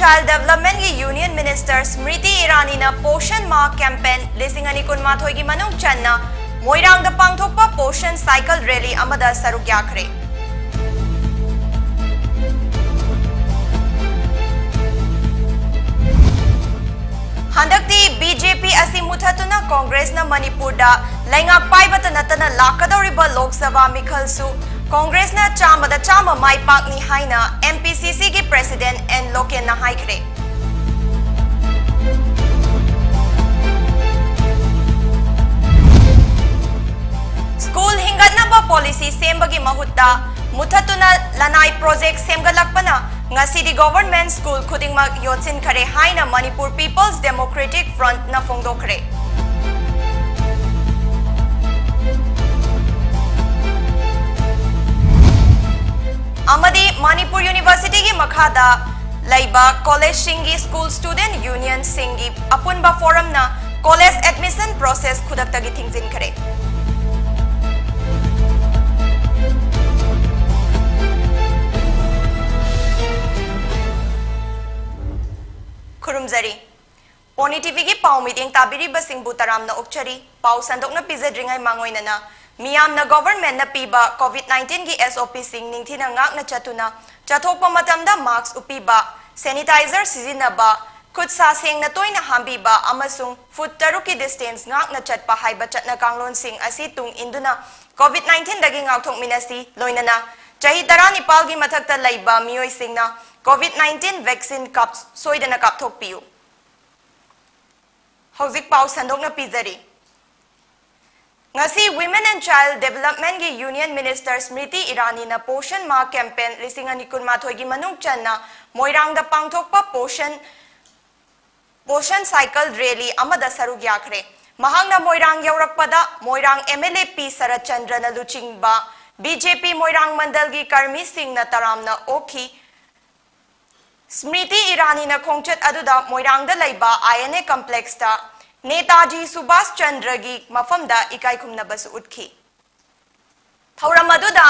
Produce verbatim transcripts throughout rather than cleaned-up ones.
Child ꯗꯦꯕꯂꯞꯃꯦꯟꯒꯤ union minister Smriti ꯏꯔꯥꯅꯤꯅ Poshan Maah campaign ꯂꯤꯁꯤꯡ ꯑꯅꯤ ꯀꯨꯟꯃꯥꯊꯣꯏꯒꯤ ꯃꯅꯨꯡ ꯆꯟꯅ ꯃꯣꯏꯔꯥꯡꯗ ꯄꯥꯡꯊꯣꯛꯄ ꯄꯣꯁꯟ ꯁꯥꯏꯀꯜ ꯔꯦꯂꯤ ꯑꯃꯗ ꯁꯔꯨꯛ ꯌꯥꯈ꯭ꯔꯦ꯫ ꯍꯟꯗꯛꯇꯤ ꯕꯤ ꯖꯦ ꯄꯤ ꯑꯁꯤ ꯃꯨꯊꯠꯇꯨꯅ ꯀꯣꯡꯒ꯭ꯔꯦꯁꯅ ꯃꯅꯤꯄꯨꯔꯗ ꯂꯩꯉꯥꯛ ꯄꯥꯏꯕꯇ ꯅꯠꯇꯅ ꯂꯥꯛꯀꯗꯧꯔꯤꯕ ꯂꯣꯛ ꯁꯚꯥ ꯃꯤꯈꯜꯁꯨ ꯀꯣꯡꯒ꯭ꯔꯦꯁꯅ ꯆꯥꯝꯃꯗ ꯆꯥꯝꯃ ꯃꯥꯏ ꯄꯥꯛꯅꯤ ꯍꯥꯏꯅ ꯑꯦꯝ ꯄꯤ ꯁꯤ ꯁꯤꯒꯤ ꯄ꯭ꯔꯦꯁꯤꯗꯦꯟꯠ ꯑꯦꯟ ꯂꯣꯀꯦꯟꯅ ꯍꯥꯏꯈ꯭ꯔꯦ꯫ ꯁ꯭ꯀꯨꯜ ꯍꯤꯡꯒꯠꯅꯕ ꯄꯣꯂꯤꯁꯤ ꯁꯦꯝꯕꯒꯤ ꯃꯍꯨꯠꯇ ꯃꯨꯊꯠꯇꯨꯅ ꯂꯅꯥꯏ ꯄ꯭ꯔꯣꯖꯦꯛ ꯁꯦꯝꯒꯠꯂꯛꯄꯅ ꯉꯁꯤꯗꯤ ꯒꯣꯚꯔꯟꯃꯦꯟꯠ ꯁ꯭ꯀꯨꯜ ꯈꯨꯗꯤꯡꯃꯛ ꯌꯣꯠꯁꯤꯟꯈꯔꯦ ꯍꯥꯏꯅ ꯃꯅꯤꯄꯨꯔ ꯄꯤꯄꯜꯁ ꯗꯦꯃꯣꯀ꯭ꯔꯦꯇꯤꯛ ꯐ꯭ꯔꯟꯠꯅ ꯐꯣꯡꯗꯣꯛꯈ꯭ꯔꯦ꯫ ꯑꯃꯗꯤ ꯃꯅꯤꯄꯨꯔ ꯌꯨꯅꯤꯚꯔꯁꯤꯇꯤꯒꯤ ꯃꯈꯥꯗ ꯂꯩꯕ ꯀꯣꯂꯦꯖꯁꯤꯡꯒꯤ ꯁ꯭ꯀꯨꯜ ꯁ꯭ꯇꯨꯗꯦꯟꯠ ꯌꯨꯅꯤꯌꯟꯁꯤꯡꯒꯤ ꯑꯄꯨꯟꯕ ꯐꯣꯔꯝꯅ ꯀꯣꯂꯦꯖ ꯑꯦꯗꯃꯤꯁꯟ ꯄ꯭ꯔꯣꯁꯦꯁ ꯈꯨꯗꯛꯇꯒꯤ ꯊꯤꯡꯖꯤꯟꯈ꯭ꯔꯦ꯫ ꯈꯨꯔꯨꯝꯖꯔꯤ꯫ ꯄꯣꯅꯤ ꯇꯤ ꯚꯤꯒꯤ ꯄꯥꯎ ꯃꯤꯠꯌꯦꯡ ꯇꯥꯕꯤꯔꯤꯕꯁꯤꯡꯕꯨ ꯇꯔꯥꯝꯅ ꯑꯣꯛꯆꯔꯤ꯫ ꯄꯥꯎ ꯁꯟꯗꯣꯛꯅ ꯄꯤꯖꯗ꯭ꯔꯤꯉꯩ ꯃꯥꯡꯑꯣꯏꯅꯅ ꯃꯤꯌꯥꯝꯅ ꯒꯣꯚꯔꯟꯃꯦꯟꯠꯅ ꯄꯤꯕ ꯀꯣꯚꯤꯗ ꯅꯥꯏꯟꯇꯤꯟꯒꯤ ꯑꯦꯁ ꯑꯣ ꯄꯤꯁꯤꯡ ꯅꯤꯡꯊꯤꯅ ꯉꯥꯛꯅ ꯆꯠꯇꯨꯅ ꯆꯠꯊꯣꯛꯄ ꯃꯇꯝꯗ ꯃꯥꯁꯛ ꯎꯞꯄꯤꯕ, ꯁꯦꯅꯤꯇꯥꯏꯖꯔ ꯁꯤꯖꯤꯟꯅꯕ, ꯈꯨꯠ ꯁꯥ ꯁꯦꯡꯅ ꯇꯣꯏꯅ ꯍꯥꯝꯕꯤꯕ ꯑꯃꯁꯨꯡ ꯐꯨꯠ ꯇꯔꯨꯛꯀꯤ ꯗꯤꯁꯇꯦꯟꯁ ꯉꯥꯛꯅ ꯆꯠꯄ ꯍꯥꯏꯕ ꯆꯠꯅ ꯀꯥꯡꯂꯣꯟꯁꯤꯡ ꯑꯁꯤ ꯇꯨꯡ ꯏꯟꯗꯨꯅ ꯀꯣꯚꯤꯗ ꯅꯥꯏꯟꯇꯤꯟꯗꯒꯤ ꯉꯥꯛꯊꯣꯛꯃꯤꯟꯅꯁꯤ꯫ ꯂꯣꯏꯅꯅ ꯆꯍꯤ ꯇꯔꯥꯅꯤꯄꯥꯜꯒꯤ ꯃꯊꯛꯇ ꯂꯩꯕ ꯃꯤꯑꯣꯏꯁꯤꯡꯅ ꯀꯣꯚꯤꯗ ꯅꯥꯏꯟꯇꯤꯟ ꯚꯦꯛꯁꯤꯟ ꯀꯥꯞ-, ꯁꯣꯏꯗꯅ ꯀꯥꯞꯊꯣꯛꯄꯤꯌꯨ꯫ ꯍꯧꯖꯤꯛ ꯄꯥꯎ ꯁꯟꯗꯣꯛꯅ ꯄꯤꯖꯔꯤ꯫ ꯉꯁꯤ Women and Child Developmentꯀꯤ Union Minister ꯁ꯭ꯃ꯭ꯔꯤꯇꯤ ꯏꯔꯥꯅꯤꯅ ꯄꯣꯁꯟ ꯃꯥꯍ ꯀꯦꯝꯄꯦꯟ ꯂꯤꯁꯤꯡ ꯑꯅꯤ ꯀꯨꯟꯃꯥꯊꯣꯏꯒꯤ ꯃꯅꯨꯡ ꯆꯟꯅ ꯃꯣꯏꯔꯥꯡꯗ ꯄꯥꯡꯊꯣꯛꯄ ꯄꯣꯁꯟ, ꯄꯣꯁꯟ ꯁꯥꯏꯀꯜ ꯔꯦꯂꯤ ꯑꯃꯗ ꯁꯔꯨꯛ ꯌꯥꯈ꯭ꯔꯦ꯫ ꯃꯍꯥꯛꯅ ꯃꯣꯏꯔꯥꯡ ꯌꯧꯔꯛꯄꯗ ꯃꯣꯏꯔꯥꯡ ꯑꯦꯝ ꯑꯦꯜ ꯑꯦ ꯄꯤ ꯁꯔꯠꯆꯟꯗ꯭ꯔꯅ ꯂꯨꯆꯤꯡꯕ ꯕꯤ ꯖꯦ ꯄꯤ ꯃꯣꯏꯔꯥꯡ ꯃꯟꯗꯜꯒꯤ ꯀꯔꯃꯤꯁꯤꯡꯅ ꯇꯔꯥꯝꯅ ꯑꯣꯛꯈꯤ꯫ ꯁ꯭ꯃ꯭ꯔꯤꯇꯤ ꯏꯔꯥꯅꯤꯅ ꯈꯣꯡꯆꯠ ꯑꯗꯨꯗ ꯃꯣꯏꯔꯥꯡꯗ ꯂꯩꯕ ꯑꯥꯏ ꯑꯦꯟ ꯑꯦ ꯀꯝꯄ꯭ꯂꯦꯛꯁꯇ ꯅꯦꯇꯥꯖꯤ ꯁꯨꯚꯥꯁ ꯆꯟꯗ꯭ꯔꯒꯤ ꯃꯐꯝꯗ ꯏꯀꯥꯏ ꯈꯨꯝꯅꯕꯁꯨ ꯎꯠꯈꯤ꯫ ꯊꯧꯔꯝ ꯑꯗꯨꯗ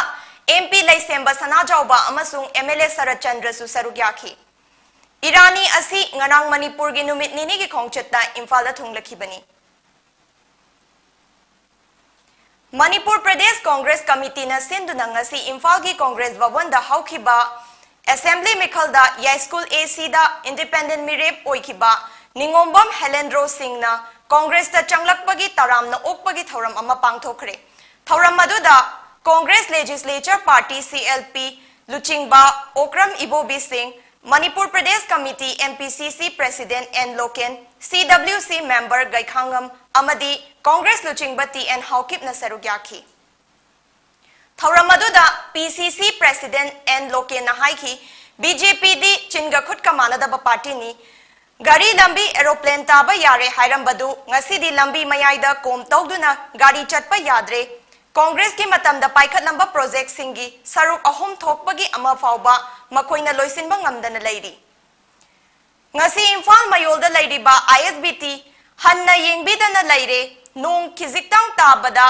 ꯑꯦꯝ ꯄꯤ ꯂꯩꯁꯦꯝꯕ ꯁꯅꯥꯖꯥꯎꯕ ꯑꯃꯁꯨꯡ ꯑꯦꯝ ꯑꯦꯜ ꯑꯦ ꯁꯔꯠꯆꯟꯗ꯭ꯔꯁꯨ ꯁꯔꯨꯛ ꯌꯥꯈꯤ꯫ ꯏꯔꯥꯅꯤ ꯑꯁꯤ ꯉꯔꯥꯡ ꯃꯅꯤꯄꯨꯔꯒꯤ ꯅꯨꯃꯤꯠ ꯅꯤꯅꯤꯒꯤ ꯈꯣꯡꯆꯠꯇ ꯏꯝꯐꯥꯜꯗ ꯊꯨꯡꯂꯈꯤꯕꯅꯤ꯫ ꯃꯅꯤꯄꯨꯔ ꯄ꯭ꯔꯗꯦꯁ ꯀꯣꯡꯒ꯭ꯔꯦꯁ ꯀꯃꯤꯇꯤꯅ ꯁꯤꯟꯗꯨꯅ ꯉꯁꯤ ꯏꯝꯐꯥꯜꯒꯤ ꯀꯣꯡꯒ꯭ꯔꯦꯁ ꯚꯕꯟꯗ ꯍꯧꯈꯤꯕ ꯑꯦꯁꯦꯝꯕ꯭ꯂꯤ ꯃꯤꯈꯜꯗ ꯌꯥꯏꯁ꯭ꯀꯨꯜ ꯑꯦꯁꯤꯗ ꯏꯟꯗꯤꯄꯦꯟꯗꯦꯟꯠ ꯃꯤꯔꯦꯞ ꯑꯣꯏꯈꯤꯕ ꯅꯤꯉꯣꯝꯕꯝ ꯍꯦꯂꯦꯟꯗ꯭ꯔꯣ ꯁꯤꯡꯅ ꯀꯣꯡꯒ꯭ꯔꯦꯁꯇ ꯆꯪꯂꯛꯄꯒꯤ ꯇꯔꯥꯝꯅ ꯑꯣꯛꯄꯒꯤ ꯊꯧꯔꯝ ꯑꯃ ꯄꯥꯡꯊꯣꯛꯈ꯭ꯔꯦ꯫ ꯊꯧꯔꯝ ꯑꯗꯨꯗ congress legislature party, C L P, ꯂꯨꯆꯤꯡꯕ Okram Ibobi Singh, Manipur Pradesh committee, M P C C, president N Loken, C W C member Gaikhangam ꯑꯃꯗꯤ ꯀꯣꯡꯒ꯭ꯔꯦꯁ ꯂꯨꯆꯤꯡꯕ ꯇꯤ ꯑꯦꯟ ꯍꯥꯎꯀꯤꯞꯅ ꯁꯔꯨꯛ ꯌꯥꯈꯤ꯫ ꯊꯧꯔꯝ ꯑꯗꯨꯗ ꯄꯤ ꯁꯤ ꯁꯤ ꯄ꯭ꯔꯦꯁꯤꯗꯦꯟꯠ ꯑꯦꯟ ꯂꯣꯀꯦꯟꯅ ꯍꯥꯏꯈꯤ, ꯕꯤ ꯖꯦ ꯄꯤꯗꯤ ꯆꯤꯟꯒ ꯈꯨꯠꯀ ꯃꯥꯟꯅꯗꯕ ꯄꯥꯔꯇꯤꯅꯤ꯫ ꯒꯥꯔꯤ ꯂꯝꯕꯤ ꯑꯦꯔꯣꯄ꯭ꯂꯦꯟ ꯇꯥꯕ ꯌꯥꯔꯦ ꯍꯥꯏꯔꯝꯕꯗꯨ ꯉꯁꯤꯗꯤ ꯂꯝꯕꯤ ꯃꯌꯥꯏꯗ ꯀꯣꯝ ꯇꯧꯗꯨꯅ ꯒꯥꯔꯤ ꯆꯠꯄ ꯌꯥꯗ꯭ꯔꯦ꯫ ꯀꯣꯡꯒ꯭ꯔꯦꯁꯀꯤ ꯃꯇꯝꯗ ꯄꯥꯏꯈꯠꯂꯝꯕ ꯄ꯭ꯔꯣꯖꯦꯛꯁꯤꯡꯒꯤ ꯁꯔꯨꯛ ꯑꯍꯨꯝ ꯊꯣꯛꯄꯒꯤ ꯑꯃ ꯐꯥꯎꯕ ꯃꯈꯣꯏꯅ ꯂꯣꯏꯁꯤꯟꯕ ꯉꯝꯗꯅ ꯂꯩꯔꯤ꯫ ꯉꯁꯤ ꯏꯝꯐꯥꯜ ꯃꯌꯣꯜꯗ ꯂꯩꯔꯤꯕ ꯑꯥꯏ ꯑꯦꯁ ꯕꯤ ꯇꯤ ꯍꯟꯅ ꯌꯦꯡꯕꯤꯗꯅ ꯂꯩꯔꯦ꯫ ꯅꯣꯡ ꯈꯤꯖꯤꯛꯇꯪ ꯇꯥꯕꯗ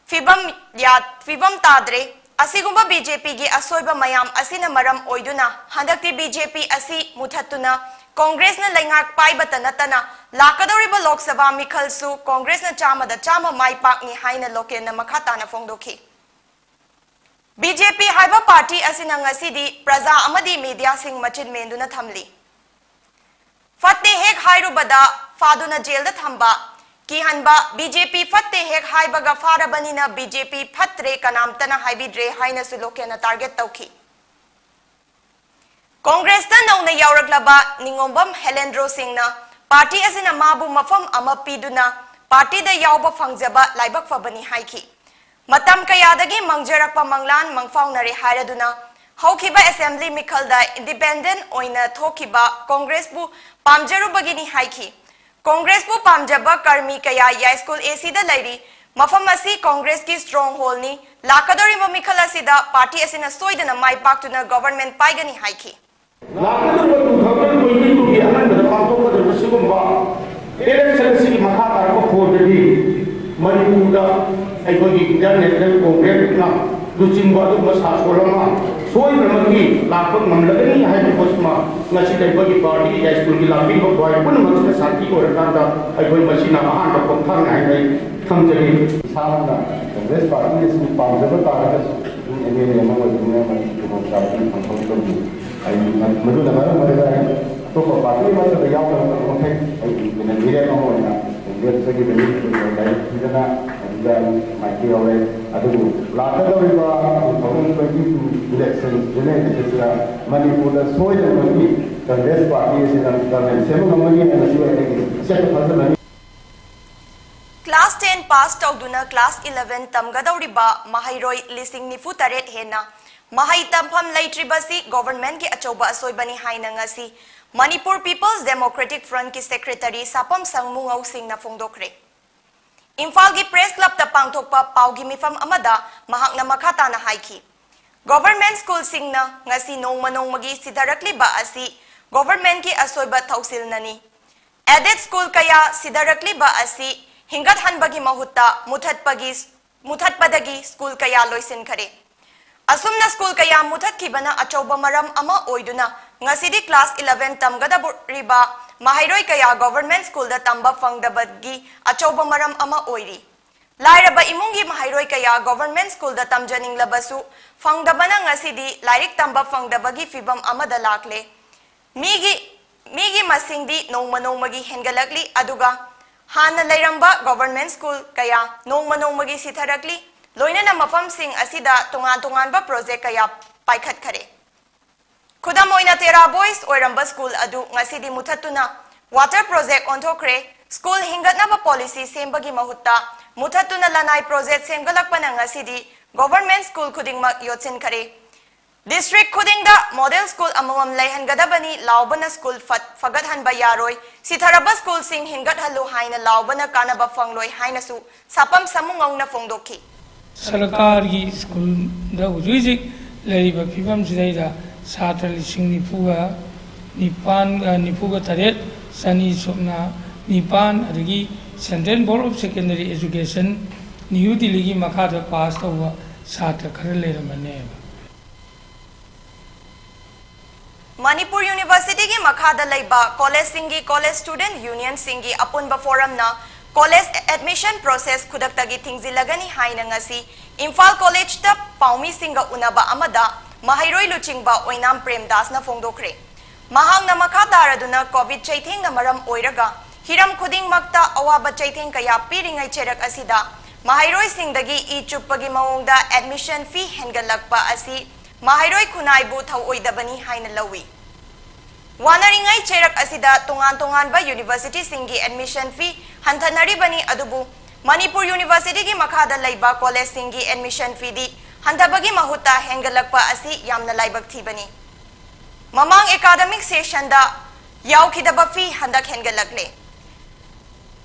ꯐꯤꯕꯝ ꯌꯥ-, ꯐꯤꯕꯝ ꯇꯥꯗ꯭ꯔꯦ꯫ ꯑꯁꯤꯒꯨꯝꯕ ꯕꯤ ꯖꯦ ꯄꯤꯒꯤ ꯑꯁꯣꯏꯕ ꯃꯌꯥꯝ ꯑꯁꯤꯅ ꯃꯔꯝ ꯑꯣꯏꯗꯨꯅ ꯍꯟꯗꯛꯇꯤ ꯕꯤ ꯖꯦ ꯄꯤ ꯑꯁꯤ ꯃꯨꯊꯠꯇꯨꯅ ꯀꯣꯡꯒ꯭ꯔꯦꯁꯅ ꯂꯩꯉꯥꯛ ꯄꯥꯏꯕꯇ ꯅꯠꯇꯅ ꯂꯥꯛꯀꯗꯧꯔꯤꯕ ꯂꯣꯛ ꯁꯚꯥ ꯃꯤꯈꯜꯁꯨ ꯀꯣꯡꯒ꯭ꯔꯦꯁꯅ ꯆꯥꯝꯃꯗ ꯆꯥꯝꯃ ꯃꯥꯏ ꯄꯥꯛꯅꯤ ꯍꯥꯏꯅ ꯂꯣꯀꯦꯟꯅ ꯃꯈꯥ ꯇꯥꯅ ꯐꯣꯡꯗꯣꯛꯈꯤ꯫ ꯕꯤ ꯖꯦ ꯄꯤ ꯍꯥꯏꯕ ꯄꯥꯔꯇꯤ ꯑꯁꯤꯅ ꯉꯁꯤꯗꯤ ꯄ꯭ꯔꯖꯥ ꯑꯃꯗꯤ ꯃꯤꯗꯤꯌꯥꯁꯤꯡ ꯃꯆꯤꯟ ꯃꯦꯟꯗꯨꯅ ꯊꯝꯂꯤ꯫ ꯐꯠꯇꯦ ꯍꯦꯛ ꯍꯥꯏꯔꯨꯕꯗ ꯐꯥꯗꯨꯅ ꯖꯦꯜꯗ ꯊꯝꯕ, ꯀꯤꯍꯟꯕ, ꯕꯤ ꯖꯦ ꯄꯤ ꯐꯠꯇꯦ ꯍꯦꯛ ꯍꯥꯏꯕꯒ ꯐꯥꯔꯕꯅꯤꯅ ꯕꯤ ꯖꯦ ꯄꯤ ꯐꯠꯇ꯭ꯔꯦ ꯀꯅꯥꯝꯇꯅ ꯍꯥꯏꯕꯤꯗ꯭ꯔꯦ ꯍꯥꯏꯅꯁꯨ ꯂꯣꯀꯦꯟꯅ ꯇꯥꯔꯒꯦꯠ ꯇꯧꯈꯤ꯫ ꯀꯣꯡꯒ꯭ꯔꯦꯁꯇ ꯅꯧꯅ ꯌꯥꯎꯔꯛꯂꯕ ꯅꯤꯉꯣꯝꯕꯝ ꯍꯦꯂꯦꯟꯗ꯭ꯔꯣ ꯁꯤꯡꯅ ꯄꯥꯔꯇꯤ ꯑꯁꯤꯅ ꯃꯥꯕꯨ ꯃꯐꯝ ꯑꯃ ꯄꯤꯗꯨꯅ ꯄꯥꯔꯇꯤꯗ ꯌꯥꯎꯕ ꯐꯪꯖꯕ ꯂꯥꯏꯕꯛ ꯐꯕꯅꯤ ꯍꯥꯏꯈꯤ꯫ ꯃꯇꯝ ꯀꯌꯥꯗꯒꯤ ꯃꯪꯖꯔꯛꯄ ꯃꯪꯂꯥꯟ ꯃꯪꯐꯥꯎꯅꯔꯦ ꯍꯥꯏꯔꯗꯨꯅ ꯍꯧꯈꯤꯕ ꯑꯦꯁꯦꯝꯕ꯭ꯂꯤ ꯃꯤꯈꯜꯗ ꯏꯟꯗꯤꯄꯦꯟꯗꯦꯟꯠ ꯑꯣꯏꯅ ꯊꯣꯛꯈꯤꯕ ꯀꯣꯡꯒ꯭ꯔꯦꯁꯄꯨ ꯄꯥꯝꯖꯔꯨꯕꯒꯤꯅꯤ ꯍꯥꯏꯈꯤ꯫ ꯀꯣꯡꯒ꯭ꯔꯦꯁꯄꯨ ꯄꯥꯝꯖꯕ ꯀꯔꯃꯤ ꯀꯌꯥ ꯌꯥꯏꯁ꯭ꯀꯨꯜ ꯑꯦ ꯁꯤꯗ ꯂꯩꯔꯤ꯫ ꯃꯐꯝ ꯑꯁꯤ ꯀꯣꯡꯒ꯭ꯔꯦꯁꯀꯤ ꯁ꯭ꯇꯔꯣꯡ ꯍꯣꯜꯅꯤ꯫ ꯂꯥꯛꯀꯗꯧꯔꯤꯕ ꯃꯤꯈꯜ ꯑꯁꯤꯗ ꯄꯥꯔꯇꯤ ꯑꯁꯤꯅ ꯁꯣꯏꯗꯅ ꯃꯥꯏ ꯄꯥꯛꯇꯨꯅ ꯒꯣꯚꯔꯟꯃꯦꯟꯠ ꯄꯥꯏꯒꯅꯤ ꯍꯥꯏꯈꯤ꯫ ꯂꯥꯛꯀꯗꯧꯔꯤꯕ ꯇꯨ ꯊꯥꯎꯖꯟ ꯇ꯭ꯋꯦꯟꯇꯤ ꯇꯨꯒꯤ ꯑꯍꯥꯟꯕꯗ ꯄꯥꯡꯊꯣꯛꯀꯗꯧꯔꯤꯕ ꯁꯤꯒꯨꯝꯕ ꯏꯂꯦꯛꯁꯟ ꯑꯁꯤꯒꯤ ꯃꯈꯥ ꯇꯥꯔꯛꯄ ꯐꯣꯟꯗꯗꯤ ꯃꯅꯤꯄꯨꯔꯗ ꯑꯩꯈꯣꯏꯒꯤ ꯏꯟꯇꯔꯅꯦꯁꯅꯦꯜ ꯀꯣꯡꯒ꯭ꯔꯦꯁꯅ ꯂꯨꯆꯤꯡꯕ ꯑꯗꯨꯒꯨꯝꯕ ꯁꯥꯁꯣꯜ ꯑꯃ ꯁꯣꯏꯗꯅꯃꯛꯀꯤ ꯂꯥꯛꯄ ꯉꯝꯂꯒꯅꯤ ꯍꯥꯏꯕ ꯄꯣꯠꯁꯤꯃ ꯉꯁꯤꯗ ꯑꯩꯈꯣꯏꯒꯤ ꯄꯥꯔꯇꯤꯒꯤ ꯌꯥꯏꯁ꯭ꯀꯨꯜꯒꯤ ꯂꯥꯛꯄꯤꯔꯤꯕ ꯈ꯭ꯋꯥꯏ ꯄꯨꯝꯅꯃꯛꯁꯤꯅ ꯁꯥꯈꯤ ꯑꯣꯏꯔꯀꯥꯟꯗ ꯑꯩꯈꯣꯏ ꯃꯁꯤꯅ ꯑꯍꯥꯟꯕ ꯈꯣꯡꯊꯥꯡꯅꯤ ꯍꯥꯏꯅ ꯑꯩ ꯊꯝꯖꯒꯦ꯫ ꯏꯁꯥꯃꯛꯅ ꯀꯪꯒ꯭ꯔꯦꯁ ꯄꯥꯔꯇꯤ ꯑꯁꯤꯕꯨ ꯄꯥꯝꯖꯕ ꯇꯥꯔꯒꯁꯨ ꯑꯗꯨꯝ ꯑꯦꯝ ꯑꯦꯜ ꯑꯦ ꯑꯃ ꯑꯣꯏꯕꯅꯤꯅ ꯃꯁꯤꯒꯤ ꯈꯨꯗꯣꯡꯆꯥꯕꯗꯨ ꯐꯪꯍꯧꯗꯕꯅꯤ꯫ ꯑꯩ ꯃꯗꯨꯅ ꯃꯔꯝ ꯑꯣꯏꯔꯒ ꯑꯩ ꯑꯇꯣꯞꯄ ꯄꯥꯔꯇꯤ ꯑꯃꯠꯇꯗ ꯌꯥꯎꯗꯕ ꯃꯈꯩ ꯑꯩ ꯃꯤꯔꯦꯞ ꯑꯃ ꯑꯣꯏꯅ ꯂꯦꯞꯆꯈꯤꯕꯅꯤ꯫ ꯂꯥꯏꯔꯤꯛ ꯊꯤꯗꯅ ꯑꯗꯨꯗ ꯃꯥꯏꯀꯩ ꯌꯥꯎꯔꯦ꯫ ꯑꯗꯨꯕꯨ ꯂꯥꯛꯀꯗꯧꯔꯤꯕ two thousand twenty two election general election ꯁꯤꯗ ꯃꯅꯤꯄꯨꯔꯗ ꯁꯣꯏꯗꯅꯃꯛꯀꯤ ꯀꯪꯒ꯭ꯔꯦꯁ ꯄꯥꯔꯇꯤ ꯑꯁꯤꯅ government ꯁꯦꯝꯕ ꯉꯝꯒꯅꯤ ꯍꯥꯏꯕꯁꯤ ꯑꯩꯒꯤ ꯑꯆꯦꯠꯄ ꯊꯥꯖꯕꯅꯤ꯫ Class ten pass ꯇꯧꯗꯨꯅ class eleven ꯇꯝꯒꯗꯧꯔꯤꯕ ꯃꯍꯩꯔꯣꯏ ꯂꯤꯁꯤꯡ ꯅꯤꯐꯨ ꯇꯔꯦꯠ ꯍꯦꯟꯅ ꯃꯍꯩ ꯇꯝꯐꯝ ꯂꯩꯇ꯭ꯔꯤꯕꯁꯤ government ꯀꯤ ꯑꯆꯧꯕ ꯑꯁꯣꯏꯕꯅꯤ ꯍꯥꯏꯅ ꯉꯁꯤ Manipur People's Democratic Front ꯀꯤ secretary ꯁꯥꯄꯝ ꯁꯪꯃꯨꯉꯧ ꯁꯤꯡꯅ ꯐꯣꯡꯗꯣꯛꯈ꯭ꯔꯦ꯫ ꯏꯝꯐꯥꯜꯒꯤ press club ꯇ ꯄꯥꯡꯊꯣꯛꯄ ꯄꯥꯎꯒꯤ ꯃꯤꯐꯝ ꯑꯃꯗ ꯃꯍꯥꯛꯅ ꯃꯈꯥ ꯇꯥꯅ ꯍꯥꯏꯈꯤ, Government school ꯁꯤꯡꯅ ꯉꯁꯤ ꯅꯣꯡꯃ ꯅꯣꯡꯃꯒꯤ ꯁꯤꯊꯔꯛꯂꯤꯕ ꯑꯁꯤ government ꯀꯤ ꯑꯁꯣꯏꯕ ꯊꯧꯁꯤꯜꯅꯅꯤ꯫ Aided school ꯀꯌꯥ ꯁꯤꯊꯔꯛꯂꯤꯕ ꯑꯁꯤ ꯍꯤꯡꯒꯠꯍꯟꯕꯒꯤ ꯃꯍꯨꯠꯇ ꯃꯨꯊꯠꯄꯒꯤ, ꯃꯨꯊꯠꯄꯗꯒꯤ school ꯀꯌꯥ ꯂꯣꯏꯁꯤꯟꯈꯔꯦ꯫ ꯑꯁꯨꯝꯅ school ꯀꯌꯥ ꯃꯨꯊꯠꯈꯤꯕꯅ ꯑꯆꯧꯕ ꯃꯔꯝ ꯑꯃ ꯑꯣꯏꯗꯨꯅ ꯉꯁꯤꯗꯤ class eleven ꯇꯝꯒꯗꯧꯔꯤꯕ ꯃꯍꯩꯔꯣꯏ ꯀꯌꯥ government school ꯗ ꯇꯝꯕ ꯐꯪꯗꯕꯒꯤ ꯑꯆꯧꯕ ꯃꯔꯝ ꯑꯃ ꯑꯣꯏꯔꯤ꯫ ꯂꯥꯏꯔꯕ ꯏꯃꯨꯡꯒꯤ ꯃꯍꯩꯔꯣꯏ ꯀꯌꯥ government school ꯗ ꯇꯝꯖꯅꯤꯡꯂꯕꯁꯨ ꯐꯪꯗꯕꯅ ꯉꯁꯤꯗꯤ ꯂꯥꯏꯔꯤꯛ ꯇꯝꯕ ꯐꯪꯗꯕꯒꯤ ꯐꯤꯚꯝ ꯑꯃꯗ ꯂꯥꯛꯂꯦ꯫ ꯃꯤꯒꯤ, ꯃꯤꯒꯤ ꯃꯁꯤꯡꯗꯤ ꯅꯣꯡꯃ ꯅꯣꯡꯃꯒꯤ ꯍꯦꯟꯒꯠꯂꯛꯂꯤ, ꯑꯗꯨꯒ ꯍꯥꯟꯅ ꯂꯩꯔꯝꯕ government school ꯀꯌꯥ ꯅꯣꯡꯃ ꯅꯣꯡꯃꯒꯤ ꯁꯤꯊꯔꯛꯂꯤ, ꯂꯣꯏꯅꯅ ꯃꯐꯝꯁꯤꯡ ꯑꯁꯤꯗ ꯇꯣꯉꯥꯟ ꯇꯣꯉꯥꯟꯕ project ꯀꯌꯥ ꯄꯥꯏꯈꯠꯈꯔꯦ꯫ ꯈꯨꯗꯝ ꯑꯣꯏꯅ, Tera Boys ꯑꯣꯏꯔꯝꯕ school ꯑꯗꯨ ꯉꯁꯤꯗꯤ ꯃꯨꯊꯠꯇꯨꯅ water project ꯑꯣꯟꯊꯣꯛꯈ꯭ꯔꯦ꯫ School ꯍꯤꯡꯒꯠꯅꯕ policy ꯁꯦꯝꯕꯒꯤ ꯃꯍꯨꯠꯇ ꯃꯨꯊꯠꯇꯨꯅ ꯂꯅꯥꯏ project ꯁꯦꯝꯒꯠꯂꯛꯄꯅ ꯉꯁꯤꯗꯤ government school ꯈꯨꯗꯤꯡꯃꯛ ꯌꯣꯠꯁꯤꯟꯈꯔꯦ꯫ District ꯈꯨꯗꯤꯡꯗ model school ꯑꯃꯃꯝ ꯂꯩꯍꯟꯒꯗꯕꯅꯤ ꯂꯥꯎꯕꯅ school ꯐꯠ ꯐꯒꯠꯍꯟꯕ ꯌꯥꯔꯣꯏ, ꯁꯤꯊꯔꯕ school ꯁꯤꯡ ꯍꯤꯡꯒꯠꯍꯜꯂꯨ ꯍꯥꯏꯅ ꯂꯥꯎꯕꯅ ꯀꯥꯟꯅꯕ ꯐꯪꯂꯣꯏ ꯍꯥꯏꯅꯁꯨ ꯁꯥꯄꯝ ꯁꯥꯃꯨꯉꯧꯅ ꯐꯣꯡꯗꯣꯛꯈꯤ꯫ ꯁꯔꯀꯥꯔꯒꯤ school ꯗ ꯍꯧꯖꯤꯛ ꯍꯧꯖꯤꯛ ꯂꯩꯔꯤꯕ ꯐꯤꯕꯝꯁꯤꯗꯩꯗ ꯁꯥꯇ꯭ꯔ ꯂꯤꯁꯤꯡ ꯅꯤꯐꯨꯒ ꯅꯤꯄꯥꯟꯒ, ꯅꯤꯐꯨꯒ ꯇꯔꯦꯠ ꯆꯅꯤ ꯁꯨꯞꯅ ꯅꯤꯄꯥꯟ, ꯑꯗꯒꯤ Central Board of Secondary Education new ꯗꯤꯜꯂꯤꯒꯤ ꯃꯈꯥꯗ ꯄꯥꯁ ꯇꯧꯕ ꯁꯥꯇ꯭ꯔ ꯈꯔ ꯂꯩꯔꯝꯕꯅꯦꯕ꯫ ꯃꯅꯤꯄꯨꯔ ꯌꯨꯅꯤꯚꯔꯁꯤꯇꯤꯒꯤ ꯃꯈꯥꯗ ꯂꯩꯕ ꯀꯣꯂꯦꯖꯁꯤꯡꯒꯤ ꯀꯣꯂꯦꯖ ꯁ꯭ꯇꯨꯗꯦꯟꯠ ꯌꯨꯅꯤꯌꯟꯁꯤꯡꯒꯤ ꯑꯄꯨꯟꯕ ꯐꯣꯔꯝꯅ ꯀꯣꯂꯦꯖ ꯑꯦꯗꯃꯤꯁꯟ ꯄ꯭ꯔꯣꯁꯦꯁ ꯈꯨꯗꯛꯇꯒꯤ ꯊꯤꯡꯖꯤꯜꯂꯒꯅꯤ ꯍꯥꯏꯅ ꯉꯁꯤ ꯏꯝꯐꯥꯜ ꯀꯣꯂꯦꯖꯇ ꯄꯥꯎꯃꯤꯁꯤꯡꯒ ꯎꯅꯕ ꯑꯃꯗ ꯃꯍꯩꯔꯣꯏ ꯂꯨꯆꯤꯡꯕ ꯑꯣꯏꯅꯥꯝ ꯄ꯭ꯔꯦꯝꯗꯥꯁꯅ ꯐꯣꯡꯗꯣꯛꯈ꯭ꯔꯦ꯫ ꯃꯍꯥꯛꯅ ꯃꯈꯥ ꯇꯥꯔꯗꯨꯅ ꯀꯣꯚꯤꯗ ꯆꯩꯊꯦꯡꯅ ꯃꯔꯝ ꯑꯣꯏꯔꯒ ꯍꯤꯔꯝ ꯈꯨꯗꯤꯡꯃꯛꯇ ꯑꯋꯥꯕ ꯆꯩꯊꯦꯡ ꯀꯌꯥ ꯄꯤꯔꯤꯉꯩ ꯆꯩꯔꯛ ꯑꯁꯤꯗ ꯃꯍꯩꯔꯣꯏꯁꯤꯡꯗꯒꯤ ꯏ ꯆꯨꯞꯄꯒꯤ ꯃꯑꯣꯡꯗ ꯑꯦꯗꯃꯤꯁꯟ ꯐꯤ ꯍꯦꯟꯒꯠꯂꯛꯄ ꯑꯁꯤ ꯃꯍꯩꯔꯣꯏ ꯈꯨꯟꯅꯥꯏꯕꯨ ꯊꯧꯑꯣꯏꯗꯕꯅꯤ ꯍꯥꯏꯅ ꯂꯧꯏ꯫ ꯋꯥꯅꯔꯤꯉꯩ ꯆꯩꯔꯛ ꯑꯁꯤꯗ ꯇꯣꯉꯥꯟ ꯇꯣꯉꯥꯟꯕ ꯌꯨꯅꯤꯚꯔꯁꯤꯇꯤꯁꯤꯡꯒꯤ ꯑꯦꯗꯃꯤꯁꯟ ꯐꯤ ꯍꯟꯊꯅꯔꯤꯕꯅꯤ, ꯑꯗꯨꯕꯨ ꯃꯅꯤꯄꯨꯔ ꯌꯨꯅꯤꯚꯔꯁꯤꯇꯤꯒꯤ ꯃꯈꯥꯗ ꯂꯩꯕ ꯀꯣꯂꯦꯖꯁꯤꯡꯒꯤ ꯑꯦꯗꯃꯤꯁꯟ ꯐꯤꯗꯤ ꯍꯟꯊꯕꯒꯤ ꯃꯍꯨꯠꯇ ꯍꯦꯟꯒꯠꯂꯛꯄ ꯑꯁꯤ ꯌꯥꯝꯅ ꯂꯥꯏꯕꯛ ꯊꯤꯕꯅꯤ꯫ ꯃꯃꯥꯡ ꯑꯦꯀꯥꯗꯃꯤꯛ ꯁꯦꯁꯟꯗ ꯌꯥꯎꯈꯤꯗꯕ ꯐꯤ ꯍꯟꯗꯛ ꯍꯦꯟꯒꯠꯂꯛꯂꯦ꯫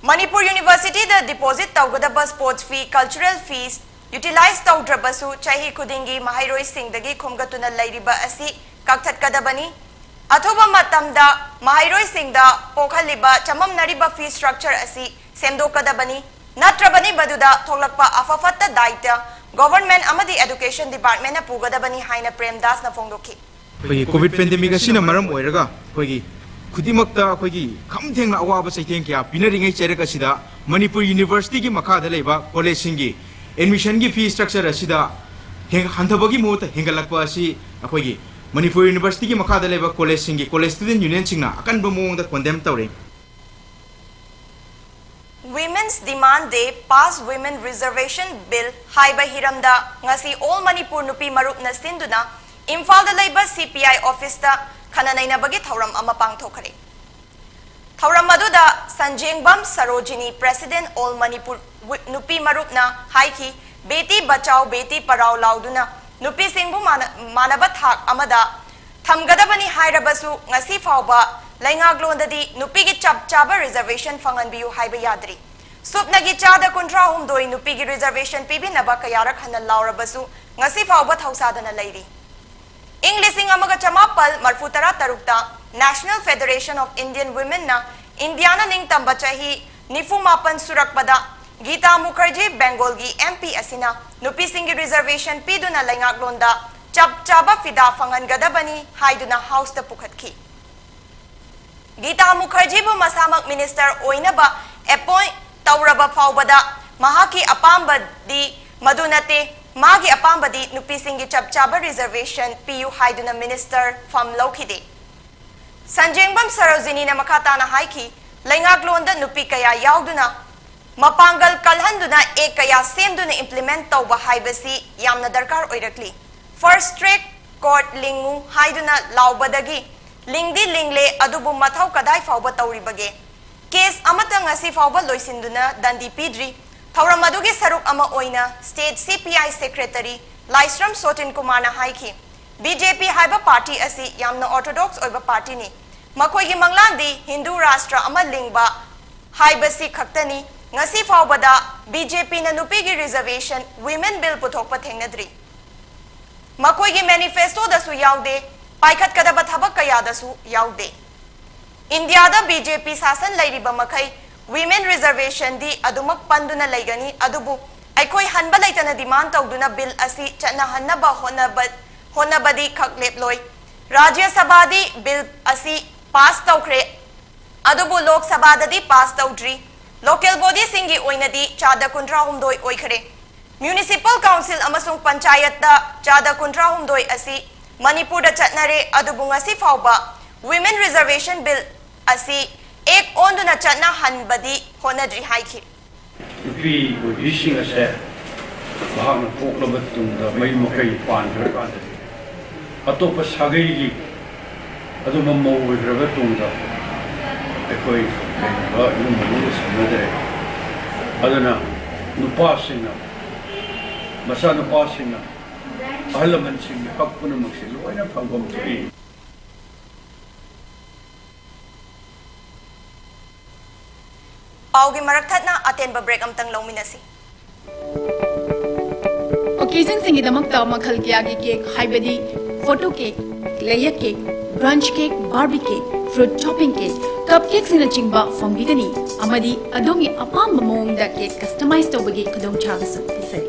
ꯃꯅꯤꯄꯨꯔ ꯌꯨꯅꯤꯚꯔꯁꯤꯇꯤꯗ ꯗꯤꯄꯣꯖꯤꯠ ꯇꯧꯒꯗꯕ ꯁ꯭ꯄꯣꯔꯠꯁ ꯐꯤ, ꯀꯜꯆꯔꯦꯜ ꯐꯤꯁ ꯌꯨꯇꯤꯂꯥꯏꯖ ꯇꯧꯗ꯭ꯔꯕꯁꯨ ꯆꯍꯤ ꯈꯨꯗꯤꯡꯒꯤ ꯃꯍꯩꯔꯣꯏꯁꯤꯡꯗꯒꯤ ꯈꯣꯝꯒꯠꯇꯨꯅ ꯂꯩꯔꯤꯕ ꯑꯁꯤ ꯀꯛꯊꯠꯀꯗꯕꯅꯤ꯫ ꯑꯊꯨꯕ ꯃꯇꯝꯗ ꯃꯍꯩꯔꯣꯏꯁꯤꯡꯗ ꯄꯣꯛꯍꯜꯂꯤꯕ ꯆꯃꯝꯅꯔꯤꯕ ꯐꯤ ꯁ꯭ꯇ꯭ꯔꯛꯆꯔ ꯑꯁꯤ ꯁꯦꯝꯗꯣꯛꯀꯗꯕꯅꯤ꯫ ꯅꯠꯇ꯭ꯔꯕꯅꯤ ꯃꯗꯨꯗ ꯊꯣꯛꯂꯛꯄ ꯑꯐ ꯐꯠꯇ ꯗꯥꯏꯇ ꯒꯣꯚꯔꯟꯃꯦꯟꯠ ꯑꯃꯗꯤ ꯑꯦꯗꯨꯀꯦꯁꯟ ꯗꯤꯄꯥꯔꯠꯃꯦꯟꯠꯅ ꯄꯨꯒꯗꯕꯅꯤ ꯍꯥꯏꯅ ꯄ꯭ꯔꯦꯝꯗꯥꯁꯅ ꯐꯣꯡꯗꯣꯛꯈꯤ꯫ ꯑꯩꯈꯣꯏꯒꯤ ꯀꯣꯚꯤꯗ ꯄꯦꯟꯗꯦꯃꯤꯛ ꯑꯁꯤꯅ ꯃꯔꯝ ꯑꯣꯏꯔꯒ ꯑꯩꯈꯣꯏꯒꯤ ꯈꯨꯗꯤꯡꯃꯛꯇ ꯑꯩꯈꯣꯏꯒꯤ ꯈꯝ ꯊꯦꯡꯅ ꯑꯋꯥꯕ ꯆꯩꯊꯦꯡ ꯀꯌꯥ ꯄꯤꯅꯔꯤꯉꯩ ꯆꯩꯔꯛ ꯑꯁꯤꯗ ꯃꯅꯤꯄꯨꯔ ꯌꯨꯅꯤꯚꯔꯁꯤꯇꯤꯒꯤ ꯃꯈꯥꯗ ꯂꯩꯕ ꯀꯣꯂꯦꯖꯁꯤꯡꯒꯤ ꯑꯦꯗꯃꯤꯁꯟꯒꯤ ꯐꯤ ꯁ꯭ꯇ꯭ꯔꯛꯆꯔ ꯑꯁꯤꯗ ꯍꯦꯟ- ꯍꯟꯊꯕꯒꯤ ꯃꯍꯨꯠꯇ ꯍꯦꯟꯒꯠꯂꯛꯄ ꯑꯁꯤ ꯑꯩꯈꯣꯏꯒꯤ ꯃꯅꯤꯄꯨꯔ ꯌꯨꯅꯤꯚꯔꯁꯤꯇꯤꯒꯤ ꯃꯈꯥꯗ ꯂꯩꯕ ꯀꯣꯂꯦꯖꯁꯤꯡꯒꯤ ꯀꯣꯂꯦꯖ ꯁ꯭ꯇꯨꯗꯦꯟꯠ ꯌꯨꯅꯤꯌꯟꯁꯤꯡꯅ ꯑꯀꯟꯕ ꯃꯑꯣꯡꯗ ꯀꯣꯟꯗꯦꯝ ꯇꯧꯔꯦ꯫ Women's Demand Day, Pass Women Reservation Bill ꯍꯥꯏꯕ ꯍꯤꯔꯝꯗ ꯉꯁꯤ ꯑꯣꯜ ꯃꯅꯤꯄꯨꯔ ꯅꯨꯄꯤ ꯃꯔꯨꯞꯅ ꯁꯤꯟꯗꯨꯅ ꯏꯝꯐꯥꯜꯗ ꯂꯩꯕ ꯁꯤ ꯄꯤ ꯑꯥꯏ ꯑꯣꯐꯤꯁꯇ ꯈꯟꯅ ꯅꯩꯅꯕꯒꯤ ꯊꯧꯔꯝ ꯑꯃ ꯄꯥꯡꯊꯣꯛꯈ꯭ꯔꯦ꯫ ꯊꯧꯔꯝ ꯑꯗꯨꯗ ꯁꯟꯖꯦꯡꯕꯝ Sarojini, president all Manipur we- ꯅꯨꯄꯤ ꯃꯔꯨꯞꯅ ꯍꯥꯏꯈꯤ, ꯕꯦꯇꯤ ꯕꯆꯥꯎ, ꯕꯦꯇꯤ ꯄꯔꯥꯎ ꯂꯥꯎꯗꯨꯅ ꯅꯨꯄꯤꯁꯤꯡꯕꯨ ꯃꯥꯟꯅ- ꯃꯥꯟꯅꯕ ꯊꯥꯛ ꯑꯃꯗ ꯊꯝꯒꯗꯕꯅꯤ ꯍꯥꯏꯔꯕꯁꯨ ꯉꯁꯤ ꯐꯥꯎꯕ ꯂꯩꯉꯥꯛꯂꯣꯟꯗꯗꯤ ꯅꯨꯄꯤꯒꯤ ꯆꯞ ꯆꯥꯕ ꯔꯤꯖꯔꯕꯦꯁꯟ ꯐꯪꯍꯟꯕꯤꯌꯨ ꯍꯥꯏꯕ ꯌꯥꯗ꯭ꯔꯤ꯫ ꯁꯨꯞꯅꯒꯤ ꯆꯥꯗ ꯀꯨꯟꯊ꯭ꯔꯥ ꯍꯨꯝꯗꯣꯏ ꯅꯨꯄꯤꯒꯤ ꯔꯤꯖꯔꯕꯦꯁꯟ ꯄꯤꯕꯤꯅꯕ ꯀꯌꯥꯔꯛ ꯍꯟꯅ ꯂꯥꯎꯔꯕꯁꯨ ꯉꯁꯤ ꯐꯥꯎꯕ ꯊꯧꯁꯥꯗꯅ ꯂꯩꯔꯤ꯫ ꯏꯪ ꯂꯤꯁꯤꯡ ꯑꯃꯒ ꯆꯃꯥꯄꯜ ꯃꯔꯐꯨ ꯇꯔꯥ ꯇꯔꯨꯛꯇ National Federation of Indian Womenꯅ ꯏꯟꯗꯤꯌꯥꯅ ꯅꯤꯡꯇꯝꯕ ꯆꯍꯤ ꯅꯤꯐꯨ ꯃꯥꯄꯟ ꯁꯨꯔꯛꯄꯗ ꯒꯤꯇꯥ ꯃꯨꯈꯔꯖꯤ, ꯕꯦꯡꯒꯣꯜꯒꯤ M P ꯑꯁꯤꯅ ꯅꯨꯄꯤꯁꯤꯡꯒꯤ reservation ꯄꯤꯗꯨꯅ ꯂꯩꯉꯥꯛꯂꯣꯟꯗ ꯆꯞ ꯆꯥꯕ ꯐꯤꯗꯥ ꯐꯪꯍꯟꯒꯗꯕꯅꯤ ꯍꯥꯏꯗꯨꯅ House ꯇ ꯄꯨꯈꯠꯈꯤ꯫ ꯒꯤꯇꯥ ꯃꯨꯈꯔꯖꯤꯕꯨ ꯃꯁꯥꯃꯛ minister ꯑꯣꯏꯅꯕ appoint ꯇꯧꯔꯕ ꯐꯥꯎꯕꯗ ꯃꯍꯥꯛꯀꯤ ꯑꯄꯥꯝꯕꯗꯤ ꯃꯗꯨ ꯅꯠꯇꯦ, ꯃꯥꯒꯤ ꯑꯄꯥꯝꯕꯗꯤ ꯅꯨꯄꯤꯁꯤꯡꯒꯤ ꯆꯞ ꯆꯥꯕ reservation ꯄꯤꯌꯨ ꯍꯥꯏꯗꯨꯅ minister ꯐꯝ ꯂꯧꯈꯤꯗꯦ꯫ ꯁꯟꯖꯦꯡꯕꯝ ꯁꯔꯣꯖꯤꯅꯤꯅ ꯃꯈꯥ ꯇꯥꯅ ꯍꯥꯏꯈꯤ, ꯂꯩꯉꯥꯛꯂꯣꯟꯗ ꯅꯨꯄꯤ ꯀꯌꯥ ꯌꯥꯎꯗꯨꯅ ꯃꯄꯥꯡꯒꯜ ꯀꯜꯍꯟꯗꯨꯅ act ꯀꯌꯥ ꯁꯦꯝꯗꯨꯅ implement ꯇꯧꯕ ꯍꯥꯏꯕꯁꯤ ꯌꯥꯝꯅ ꯗꯔꯀꯥꯔ ꯑꯣꯏꯔꯛꯂꯤ꯫ Fast track court ꯂꯤꯡꯉꯨ ꯍꯥꯏꯗꯨꯅ ꯂꯥꯎꯕꯗꯒꯤ ꯂꯤꯡꯗꯤ ꯂꯤꯡꯂꯦ, ꯑꯗꯨꯕꯨ ꯃꯊꯧ ꯀꯗꯥꯏ ꯐꯥꯎꯕ ꯇꯧꯔꯤꯕꯒꯦ? Case ꯑꯃꯠꯇ ꯉꯁꯤ ꯐꯥꯎꯕ ꯂꯣꯏꯁꯤꯟꯗꯨꯅ ꯗꯟꯗꯤ ꯄꯤꯗ꯭ꯔꯤ꯫ ꯊꯧꯔꯝ ꯑꯗꯨꯒꯤ ꯁꯔꯨꯛ ꯑꯃ ꯑꯣꯏꯅ state C P I secretary ꯂꯥꯏꯁ꯭ꯔꯝ ꯁꯣꯇꯤꯟ ꯀꯨꯃꯥꯔꯅ ꯍꯥꯏꯈꯤ, B J P ꯍꯥꯏꯕ party ꯑꯁꯤ ꯌꯥꯝꯅ orthodox ꯑꯣꯏꯕ party ꯅꯤ꯫ ꯃꯈꯣꯏꯒꯤ ꯃꯪꯂꯥꯟꯗꯤ ꯍꯤꯟꯗꯨ ꯔꯥꯁꯇ꯭ꯔ ꯑꯃ ꯂꯤꯡꯕ ꯍꯥꯏꯕꯁꯤ ꯈꯛꯇꯅꯤ꯫ ꯉꯁꯤ ꯐꯥꯎꯕꯗ B J P ꯅ ꯅꯨꯄꯤꯒꯤ reservation, women bill ꯄꯨꯊꯣꯛꯄ ꯊꯦꯡꯅꯗ꯭ꯔꯤ꯫ ꯃꯈꯣꯏꯒꯤ manifesto ꯗꯁꯨ ꯌꯥꯎꯗꯦ, ꯄꯥꯏꯈꯠꯀꯗꯕ ꯊꯕꯛ ꯀꯌꯥꯗꯁꯨ ꯌꯥꯎꯗꯦ꯫ ꯏꯟꯗꯤꯌꯥꯗ B J P ꯁꯥꯁꯟ ꯂꯩꯔꯤꯕ ꯃꯈꯩ women reservation ꯗꯤ ꯑꯗꯨꯃꯛ ꯄꯟꯗꯨꯅ ꯂꯩꯒꯅꯤ, ꯑꯗꯨꯕꯨ ꯑꯩꯈꯣꯏ ꯍꯟꯕ ꯂꯩꯇꯅ demand ꯇꯧꯗꯨꯅ bill ꯑꯁꯤ ꯆꯠꯅꯍꯟꯅꯕ ꯍꯣꯠꯅꯕ, ꯍꯣꯠꯅꯕꯗꯤ ꯈꯛ ꯂꯦꯞꯂꯣꯏ꯫ ꯔꯥꯖ꯭ꯌ ꯁꯚꯥꯗꯤ bill ꯑꯁꯤ pass ꯇꯧꯈ꯭ꯔꯦ, ꯑꯗꯨꯕꯨ ꯂꯣꯛ ꯁꯚꯥꯗꯗꯤ pass ꯇꯧꯗ꯭ꯔꯤ꯫ Local body ꯁꯤꯡꯒꯤ ꯑꯣꯏꯅꯗꯤ ꯆꯥꯗ ꯀꯨꯟꯊ꯭ꯔꯥ ꯍꯨꯝꯗꯣꯏ ꯑꯣꯏꯈ꯭ꯔꯦ꯫ Municipal council ꯑꯃꯁꯨꯡ ꯄꯟꯆꯥꯌꯠꯇ ꯆꯥꯗ ꯀꯨꯟꯊ꯭ꯔꯥ ꯍꯨꯝꯗꯣꯏ ꯑꯁꯤ ꯃꯅꯤꯄꯨꯔꯗ ꯆꯠꯅꯔꯦ, ꯑꯗꯨꯕꯨ ꯉꯁꯤ ꯐꯥꯎꯕ women reservation bill ꯑꯁꯤ act ꯑꯣꯟꯗꯨꯅ ꯆꯠꯅꯍꯟꯕꯗꯤ ꯍꯣꯠꯅꯗ꯭ꯔꯤ ꯍꯥꯏꯈꯤ꯫ ꯅꯨꯄꯤ ꯑꯣꯏꯕꯤꯁꯤꯡ ꯑꯁꯦ ꯃꯍꯥꯛꯅ ꯄꯣꯛꯂꯕ ꯇꯨꯡꯗ ꯃꯌꯨꯝ ꯃꯀꯩ ꯄꯥꯟꯈ꯭ꯔꯀꯥꯟꯗꯗꯤ ꯑꯇꯣꯞꯄ ꯁꯥꯒꯩꯒꯤ ꯑꯗꯨꯝꯕ ꯃꯧ ꯑꯣꯏꯈ꯭ꯔꯕ ꯇꯨꯡꯗ ꯑꯩꯈꯣꯏ ꯂꯩꯔꯤꯕ ꯏꯃꯨꯡ ꯃꯅꯨꯡꯒ ꯁꯝꯅꯗ꯭ꯔꯦ꯫ ꯑꯗꯨꯅ ꯅꯨꯄꯥꯁꯤꯡꯅ, ꯃꯆꯥꯅꯨꯄꯥꯁꯤꯡꯅ ꯑꯍꯜ ꯂꯃꯟꯁꯤꯡꯒꯤ ꯍꯛ ꯄꯨꯝꯅꯃꯛꯁꯤ ꯂꯣꯏꯅ ꯐꯪꯐꯝ ꯊꯣꯛꯏ꯫ ꯄꯥꯎꯒꯤ ꯃꯔꯛ ꯊꯠꯅ ꯑꯇꯦꯟꯕ break ꯑꯃꯇꯪ ꯂꯧꯃꯤꯟꯅꯁꯤ꯫ Occasion ꯁꯤꯡꯒꯤꯗꯃꯛꯇ ꯃꯈꯜ ꯀꯌꯥꯒꯤ cake, ꯍꯥꯏꯕꯗꯤ photo cake, layer cake, brunch cake, Barbie cake, fruit topping cake, ꯀꯞ ꯀꯦꯛꯁꯤꯡꯅꯆꯤꯡꯕ ꯐꯪꯕꯤꯒꯅꯤ ꯑꯃꯗꯤ ꯑꯗꯣꯝꯒꯤ ꯑꯄꯥꯝꯕ ꯃꯑꯣꯡꯗ ꯀꯦꯛ ꯀꯁꯇꯃꯥꯏꯖ ꯇꯧꯕꯒꯤ ꯈꯨꯗꯣꯡꯆꯥꯕꯁꯨ ꯄꯤꯖꯔꯤ꯫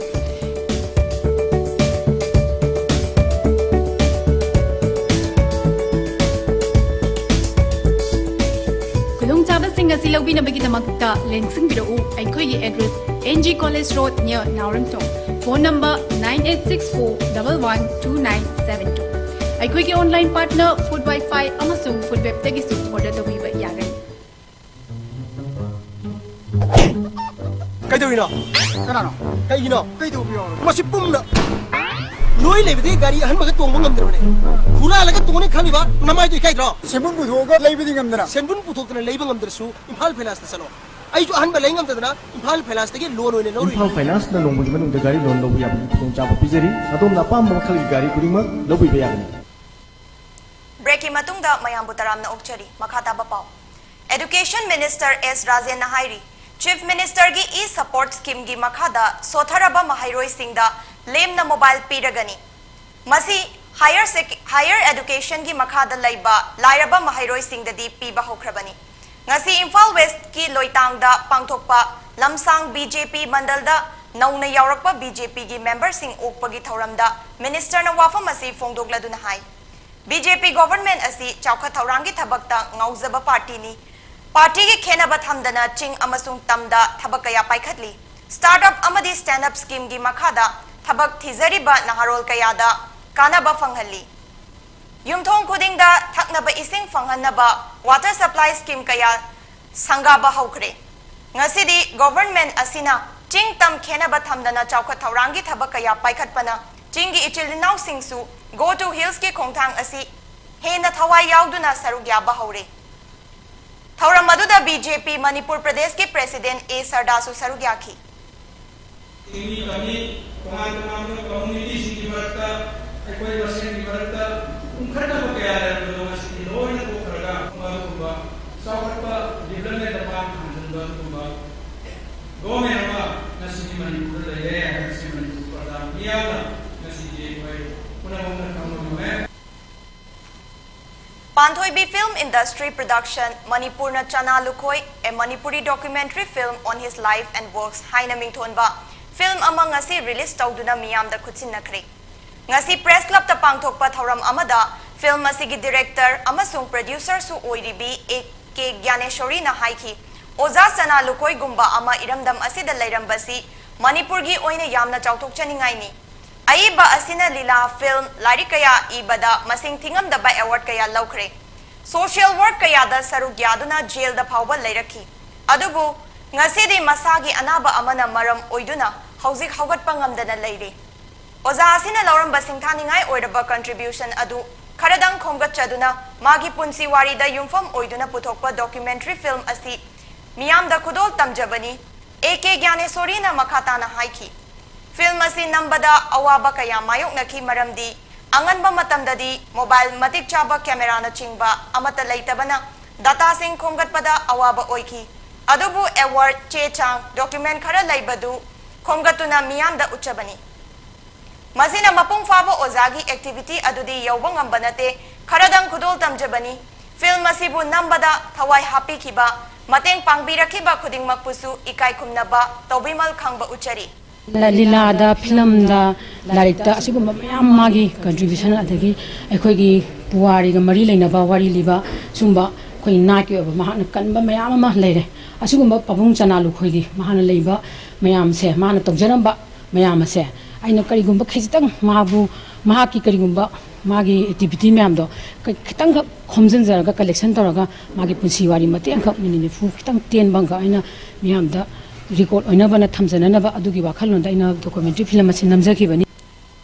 ꯈꯨꯗꯣꯡꯆꯥꯕꯁꯤꯡ ꯑꯁꯤ ꯂꯧꯕꯤꯅꯕꯒꯤꯗꯃꯛꯇ ꯂꯦꯡꯁꯤꯟꯕꯤꯔꯛꯎ꯫ ꯑꯩꯈꯣꯏꯒꯤ address N G College Road near Naoremthong. Phone number nine eight six four double one two nine seven two. ꯑꯩꯈꯣꯏꯒꯤ online partner Food Wi-Fi ꯑꯃꯁꯨꯡ Food Webꯇꯒꯤꯁꯨ order ꯇꯧꯕꯤꯕ ꯌꯥꯒꯅꯤ꯫ ꯀꯩꯗꯧꯔꯤꯅꯣ? ꯀꯅꯥꯅꯣ? ꯀꯩꯒꯤꯅꯣ? ꯀꯩꯗꯧꯕ ꯌꯥꯎꯔꯒꯦ? ꯃꯁꯤ ꯄꯨꯝꯅ ꯅꯣꯏ ꯂꯩꯕꯗꯤ ꯒꯥꯔꯤ ꯑꯍꯟꯕꯒ ꯇꯣꯡꯕ ꯉꯝꯗ꯭ꯔꯕꯅꯦ꯫ ꯍꯨꯔꯥꯜꯂꯒ ꯇꯣꯡꯅꯤ ꯈꯪꯉꯤꯕ ꯅꯃꯥꯏꯗꯣ ꯏꯀꯥꯏꯗ꯭ꯔꯣ? ꯁꯦꯟꯕꯨꯟ ꯄꯨꯊꯣꯛꯑꯒ ꯂꯩꯕꯗꯤ ꯉꯝꯗꯅ꯫ ꯁꯦꯟꯕꯨꯟ ꯄꯨꯊꯣꯛꯇꯅ ꯂꯩꯕ ꯉꯝꯗ꯭ꯔꯁꯨ ꯏꯝꯐꯥꯜ ꯐꯥꯏꯅꯥꯟꯁꯇ ꯆꯠꯂꯣ꯫ ꯑꯩꯁꯨ ꯑꯍꯟꯕ ꯂꯩ ꯉꯝꯗꯗꯅ ꯏꯝꯐꯥꯜ ꯐꯥꯏꯅꯥꯟꯁꯇꯒꯤ ꯂꯣꯟ ꯑꯣꯏꯅ ꯂꯧꯔꯨꯏ꯫ ꯏꯝꯐꯥꯜ ꯐꯥꯏꯅꯥꯟꯁꯅ ꯅꯣꯡꯃꯒꯤ ꯃꯅꯨꯡꯗ ꯒꯥꯔꯤ ꯂꯣꯟ ꯂꯧꯕ ꯌꯥꯕꯒꯤ ꯈꯨꯗꯣꯡꯆꯥꯕ ꯄꯤꯖꯔꯤ꯫ ꯑꯗꯣꯝꯅ ꯑꯄꯥꯝꯕ ꯃꯈꯜꯒꯤ ꯒꯥꯔꯤ ꯈꯨꯗꯤꯡꯃꯛ ꯂꯧꯕꯤꯕ ꯌꯥꯒꯅꯤ꯫ ꯕ꯭ꯔꯦꯛꯀꯤ ꯃꯇꯨꯡꯗ ꯃꯌꯥꯝꯕꯨ ꯇꯔꯥꯝꯅ ꯑꯣꯛꯆꯔꯤ꯫ ꯃꯈꯥ ꯇꯥꯕ ꯄꯥꯎ꯫ Education Minister S ꯔꯥꯖꯦꯟꯅ ꯍꯥꯏꯔꯤ, Chief Ministerꯒꯤ e-support schemeꯒꯤ ꯃꯈꯥꯗ ꯁꯣꯊꯔꯕ ꯃꯍꯩꯔꯣꯏꯁꯤꯡꯗ ꯂꯦꯝꯅ mobile ꯄꯤꯔꯒꯅꯤ꯫ ꯃꯁꯤ higher sec-, higher educationꯒꯤ ꯃꯈꯥꯗ ꯂꯩꯕ ꯂꯥꯏꯔꯕ ꯃꯍꯩꯔꯣꯏꯁꯤꯡꯗꯗꯤ ꯄꯤꯕ ꯍꯧꯈ꯭ꯔꯕꯅꯤ꯫ ꯉꯁꯤ ꯏꯝꯐꯥꯜ Westꯀꯤ ꯂꯣꯏꯇꯥꯡꯗ ꯄꯥꯡꯊꯣꯛꯄ ꯂꯝꯁꯥꯡ B J P ꯃꯟꯗꯜꯗ ꯅꯧꯅ ꯌꯥꯎꯔꯛꯄ B J Pꯒꯤ memberꯁꯤꯡ ꯑꯣꯛꯄꯒꯤ ꯊꯧꯔꯝꯗ ministerꯅ ꯋꯥꯐꯝ ꯑꯁꯤ ꯐꯣꯡꯗꯣꯛꯂꯗꯨꯅ ꯍꯥꯏ, B J P government ꯑꯁꯤ ꯆꯥꯎꯈꯠ ꯊꯧꯔꯥꯡꯒꯤ ꯊꯕꯛꯇ ꯉꯥꯎꯖꯕ partyꯅꯤ꯫ Partyꯒꯤ ꯈꯦꯟꯅꯕ ꯊꯝꯗꯅ ꯆꯤꯡ ꯑꯃꯁꯨꯡ ꯇꯝꯗ ꯊꯕꯛ ꯀꯌꯥ ꯄꯥꯏꯈꯠꯂꯤ꯫ Startup ꯑꯃꯗꯤ stand up schemeꯒꯤ ꯃꯈꯥꯗ ꯊꯕꯛ ꯊꯤꯖꯔꯤꯕ ꯅꯍꯥꯔꯣꯜ ꯀꯌꯥꯗ ꯀꯥꯟꯅꯕ ꯐꯪꯍꯜꯂꯤ꯫ ꯌꯨꯝꯊꯣꯡ ꯈꯨꯗꯤꯡꯗ ꯊꯛꯅꯕ ꯏꯁꯤꯡ ꯐꯪꯍꯟꯅꯕ water supply scheme ꯀꯌꯥ ꯁꯪꯒꯥꯕ ꯍꯧꯈ꯭ꯔꯦ꯫ ꯉꯁꯤꯗꯤ government ꯑꯁꯤꯅ ꯆꯤꯡ ꯇꯝ ꯈꯦꯟꯅꯕ ꯊꯝꯗꯅ ꯆꯥꯎꯈꯠ ꯊꯧꯔꯥꯡꯒꯤ ꯊꯕꯛ ꯀꯌꯥ ꯄꯥꯏꯈꯠꯄꯅ ꯆꯤꯡꯒꯤ ꯏꯆꯤꯜ ꯏꯅꯥꯎꯁꯤꯡꯁꯨ Go to Hillsꯀꯤ ꯈꯣꯡꯊꯥꯡ ꯑꯁꯤ ꯍꯦꯟꯅ ꯊꯋꯥꯏ ꯌꯥꯎꯗꯨꯅ ꯁꯔꯨꯛ ꯌꯥꯕ ꯍꯧꯔꯦ꯫ ꯊꯧꯔꯝ ꯑꯗꯨꯗ B J P ꯃꯅꯤꯄꯨꯔ ꯄ꯭ꯔꯗꯦꯁꯀꯤ president A ꯁꯔꯗꯥꯁꯨ ꯁꯔꯨꯛ ꯌꯥꯈꯤ꯫ ꯃꯤ ꯇꯝꯃꯤ, ꯇꯣꯉꯥꯟ ꯇꯣꯉꯥꯟꯕ communityꯁꯤꯡꯒꯤ ꯃꯔꯛꯇ, ꯑꯩꯈꯣꯏ ꯃꯁꯦꯟꯒꯤ ꯃꯔꯛꯇ ꯎꯪꯈꯠꯅꯕ ꯀꯌꯥ ꯂꯩꯔꯝꯕꯗꯣ ꯉꯁꯤꯗꯤ ꯂꯣꯏꯅ ꯀꯣꯛꯈ꯭ꯔꯒ ꯑꯗꯨꯒꯨꯝꯕ ꯆꯥꯎꯈꯠꯄ developmentꯇ ꯃꯥꯡ ꯊꯥꯡꯖꯤꯟꯕ ꯑꯗꯨꯒꯨꯝꯕ government ꯑꯃ ꯉꯁꯤꯗꯤ ꯃꯅꯤꯄꯨꯔꯗ ꯂꯩꯔꯦ ꯍꯥꯏꯕꯁꯤ ꯃꯅꯤꯄꯨꯔ ꯄ꯭ꯔꯖꯥ ꯃꯤꯌꯥꯝꯅ ꯉꯁꯤꯗꯤ ꯑꯩꯈꯣꯏ ꯄꯨꯝꯅꯃꯛꯅ ꯈꯪꯕ ꯉꯝꯃꯦ꯫ Panthoibi Film Industry Production, Manipurna Chana Lukhoi, a Manipuri documentary film on his life and works ꯍꯥꯏꯅ ꯃꯤꯡꯊꯣꯟꯕ film ꯑꯃ ꯉꯁꯤ release ꯇꯧꯗꯨꯅ ꯃꯤꯌꯥꯝꯗ ꯈꯨꯠꯁꯤꯟꯅꯈ꯭ꯔꯦ꯫ ꯉꯁꯤ Press Clubꯇ ꯄꯥꯡꯊꯣꯛꯄ ꯊꯧꯔꯝ ꯑꯃꯗ film ꯑꯁꯤꯒꯤ director ꯑꯃꯁꯨꯡ producerꯁꯨ ꯑꯣꯏꯔꯤꯕꯤ ꯑꯦ ꯀꯦ ꯒ꯭ꯌꯥꯅꯦꯁꯣꯔꯤꯅ ꯍꯥꯏꯈꯤ, ꯑꯣꯖꯥ ꯆꯅꯥ ꯂꯨꯈꯣꯏꯒꯨꯝꯕ ꯑꯃ ꯏꯔꯝꯗꯝ ꯑꯁꯤꯗ ꯂꯩꯔꯝꯕꯁꯤ ꯃꯅꯤꯄꯨꯔꯒꯤ ꯑꯣꯏꯅ ꯌꯥꯝꯅ ꯆꯥꯎꯊꯣꯛꯆꯅꯤꯡꯉꯥꯏꯅꯤ꯫ ꯑꯏꯕ ꯑꯁꯤꯅ ꯂꯤꯂꯥ, film, ꯂꯥꯏꯔꯤꯛ ꯀꯌꯥ ꯏꯕꯗ ꯃꯁꯤꯡ ꯊꯤꯉꯝꯗꯕ award ꯀꯌꯥ ꯂꯧꯈ꯭ꯔꯦ꯫ Social work ꯀꯌꯥꯗ ꯁꯔꯨꯛ ꯌꯥꯗꯨꯅ ꯖꯦꯜꯗ ꯐꯥꯎꯕ ꯂꯩꯔꯛꯈꯤ꯫ ꯑꯗꯨꯕꯨ ꯉꯁꯤꯗꯤ ꯃꯁꯥꯒꯤ ꯑꯅꯥꯕ ꯑꯃꯅ ꯃꯔꯝ ꯑꯣꯏꯗꯨꯅ ꯍꯧꯖꯤꯛ ꯍꯧꯒꯠꯄ ꯉꯝꯗꯅ ꯂꯩꯔꯤ꯫ ꯑꯣꯖꯥ ꯑꯁꯤꯅ ꯂꯧꯔꯝꯕ ꯁꯤꯡꯊꯥꯅꯤꯡꯉꯥꯏ ꯑꯣꯏꯔꯕ contribution ꯑꯗꯨ ꯈꯔꯗꯪ ꯈꯣꯝꯒꯠꯆꯗꯨꯅ ꯃꯥꯒꯤ ꯄꯨꯟꯁꯤ ꯋꯥꯔꯤꯗ ꯌꯨꯝꯐꯝ ꯑꯣꯏꯗꯨꯅ ꯄꯨꯊꯣꯛꯄ documentary film ꯑꯁꯤ ꯃꯤꯌꯥꯝꯗ ꯈꯨꯗꯣꯜ ꯇꯝꯖꯕꯅꯤ꯫ ꯑꯦ ꯀꯦ ꯒ꯭ꯌꯥꯅꯦꯁꯣꯔꯤꯅ ꯃꯈꯥ ꯇꯥꯅ ꯍꯥꯏꯈꯤ, film ꯑꯁꯤ ꯅꯝꯕꯗ ꯑꯋꯥꯕ ꯀꯌꯥ ꯃꯥꯌꯣꯛꯅꯈꯤ, ꯃꯔꯝꯗꯤ ꯑꯉꯟꯕ ꯃꯇꯝꯗꯗꯤ mobile, ꯃꯇꯤꯛ ꯆꯥꯕ cameraꯅꯆꯤꯡꯕ ꯑꯃꯠꯇ ꯂꯩꯇꯕꯅ dataꯁꯤꯡ ꯈꯣꯝꯒꯠꯄꯗ ꯑꯋꯥꯕ ꯑꯣꯏꯈꯤ꯫ ꯑꯗꯨꯕꯨ award, ꯆꯦ ꯆꯥꯡ, document ꯈꯔ ꯂꯩꯕꯗꯨ ꯈꯣꯝꯒꯠꯇꯨꯅ ꯃꯤꯌꯥꯝꯗ ꯎꯠꯆꯕꯅꯤ꯫ ꯃꯁꯤꯅ ꯃꯄꯨꯡ ꯐꯥꯕ ꯑꯣꯖꯥꯒꯤ activity ꯑꯗꯨꯗꯤ ꯌꯧꯕ ꯉꯝꯕ ꯅꯠꯇꯦ, ꯈꯔꯗꯪ ꯈꯨꯗꯣꯜ ꯇꯝꯖꯕꯅꯤ꯫ Film ꯑꯁꯤꯕꯨ ꯅꯝꯕꯗ ꯊꯋꯥꯏ ꯍꯥꯞꯄꯤꯈꯤꯕ, ꯃꯇꯦꯡ ꯄꯥꯡꯕꯤꯔꯛꯈꯤꯕ ꯈꯨꯗꯤꯡꯃꯛꯄꯨꯁꯨ ꯏꯀꯥꯏ ꯈꯨꯝꯅꯕ ꯇꯧꯕꯤꯃꯜ ꯈꯪꯕ ꯎꯠꯆꯔꯤ꯫ ꯂꯤꯂꯥꯗ, filmꯗ, ꯂꯥꯏꯔꯤꯛꯇ ꯑꯁꯤꯒꯨꯝꯕ ꯃꯌꯥꯝ ꯃꯥꯒꯤ contribution, ꯑꯗꯒꯤ ꯑꯩꯈꯣꯏꯒꯤ ꯄꯨꯋꯥꯔꯤꯒ ꯃꯔꯤ ꯂꯩꯅꯕ ꯋꯥꯔꯤ ꯂꯤꯕ, ꯁꯨꯝꯕ ꯑꯩꯈꯣꯏ ꯅꯥꯠꯀꯤ ꯑꯣꯏꯕ ꯃꯍꯥꯛꯅ ꯀꯟꯕ ꯃꯌꯥꯝ ꯑꯃ ꯂꯩꯔꯦ꯫ ꯑꯁꯤꯒꯨꯝꯕ ꯄꯥꯕꯨꯡ ꯆꯅꯥ ꯂꯨꯈꯣꯏꯒꯤ ꯃꯍꯥꯛꯅ ꯂꯩꯕ ꯃꯌꯥꯝꯁꯦ, ꯃꯥꯅ ꯇꯧꯖꯔꯝꯕ ꯃꯌꯥꯝ ꯑꯁꯦ ꯑꯩꯅ ꯀꯔꯤꯒꯨꯝꯕ ꯈꯤꯖꯤꯛꯇꯪ ꯃꯥꯕꯨ, ꯃꯍꯥꯛꯀꯤ ꯀꯔꯤꯒꯨꯝꯕ ꯃꯥꯒꯤ activity ꯃꯌꯥꯝꯗꯣ ꯈ-, ꯈꯤꯇꯪꯈꯛ ꯈꯣꯝꯖꯤꯟꯖꯔꯒ, collection ꯇꯧꯔꯒ, ꯃꯥꯒꯤ ꯄꯨꯟꯁꯤ ꯋꯥꯔꯤ ꯃꯇꯦꯛ ꯑꯃꯈꯛ, minute ꯅꯤꯐꯨ ꯈꯤꯇꯪ ꯇꯦꯟꯕ ꯑꯃꯈꯛ ꯑꯩꯅ ꯃꯤꯌꯥꯝꯗ record ꯑꯣꯏꯅꯕꯅ ꯊꯝꯖꯅꯅꯕ ꯑꯗꯨꯒꯤ ꯋꯥꯈꯜꯂꯣꯟꯗ ꯑꯩꯅ documentary film ꯑꯁꯤ ꯅꯝꯖꯈꯤꯕꯅꯤ꯫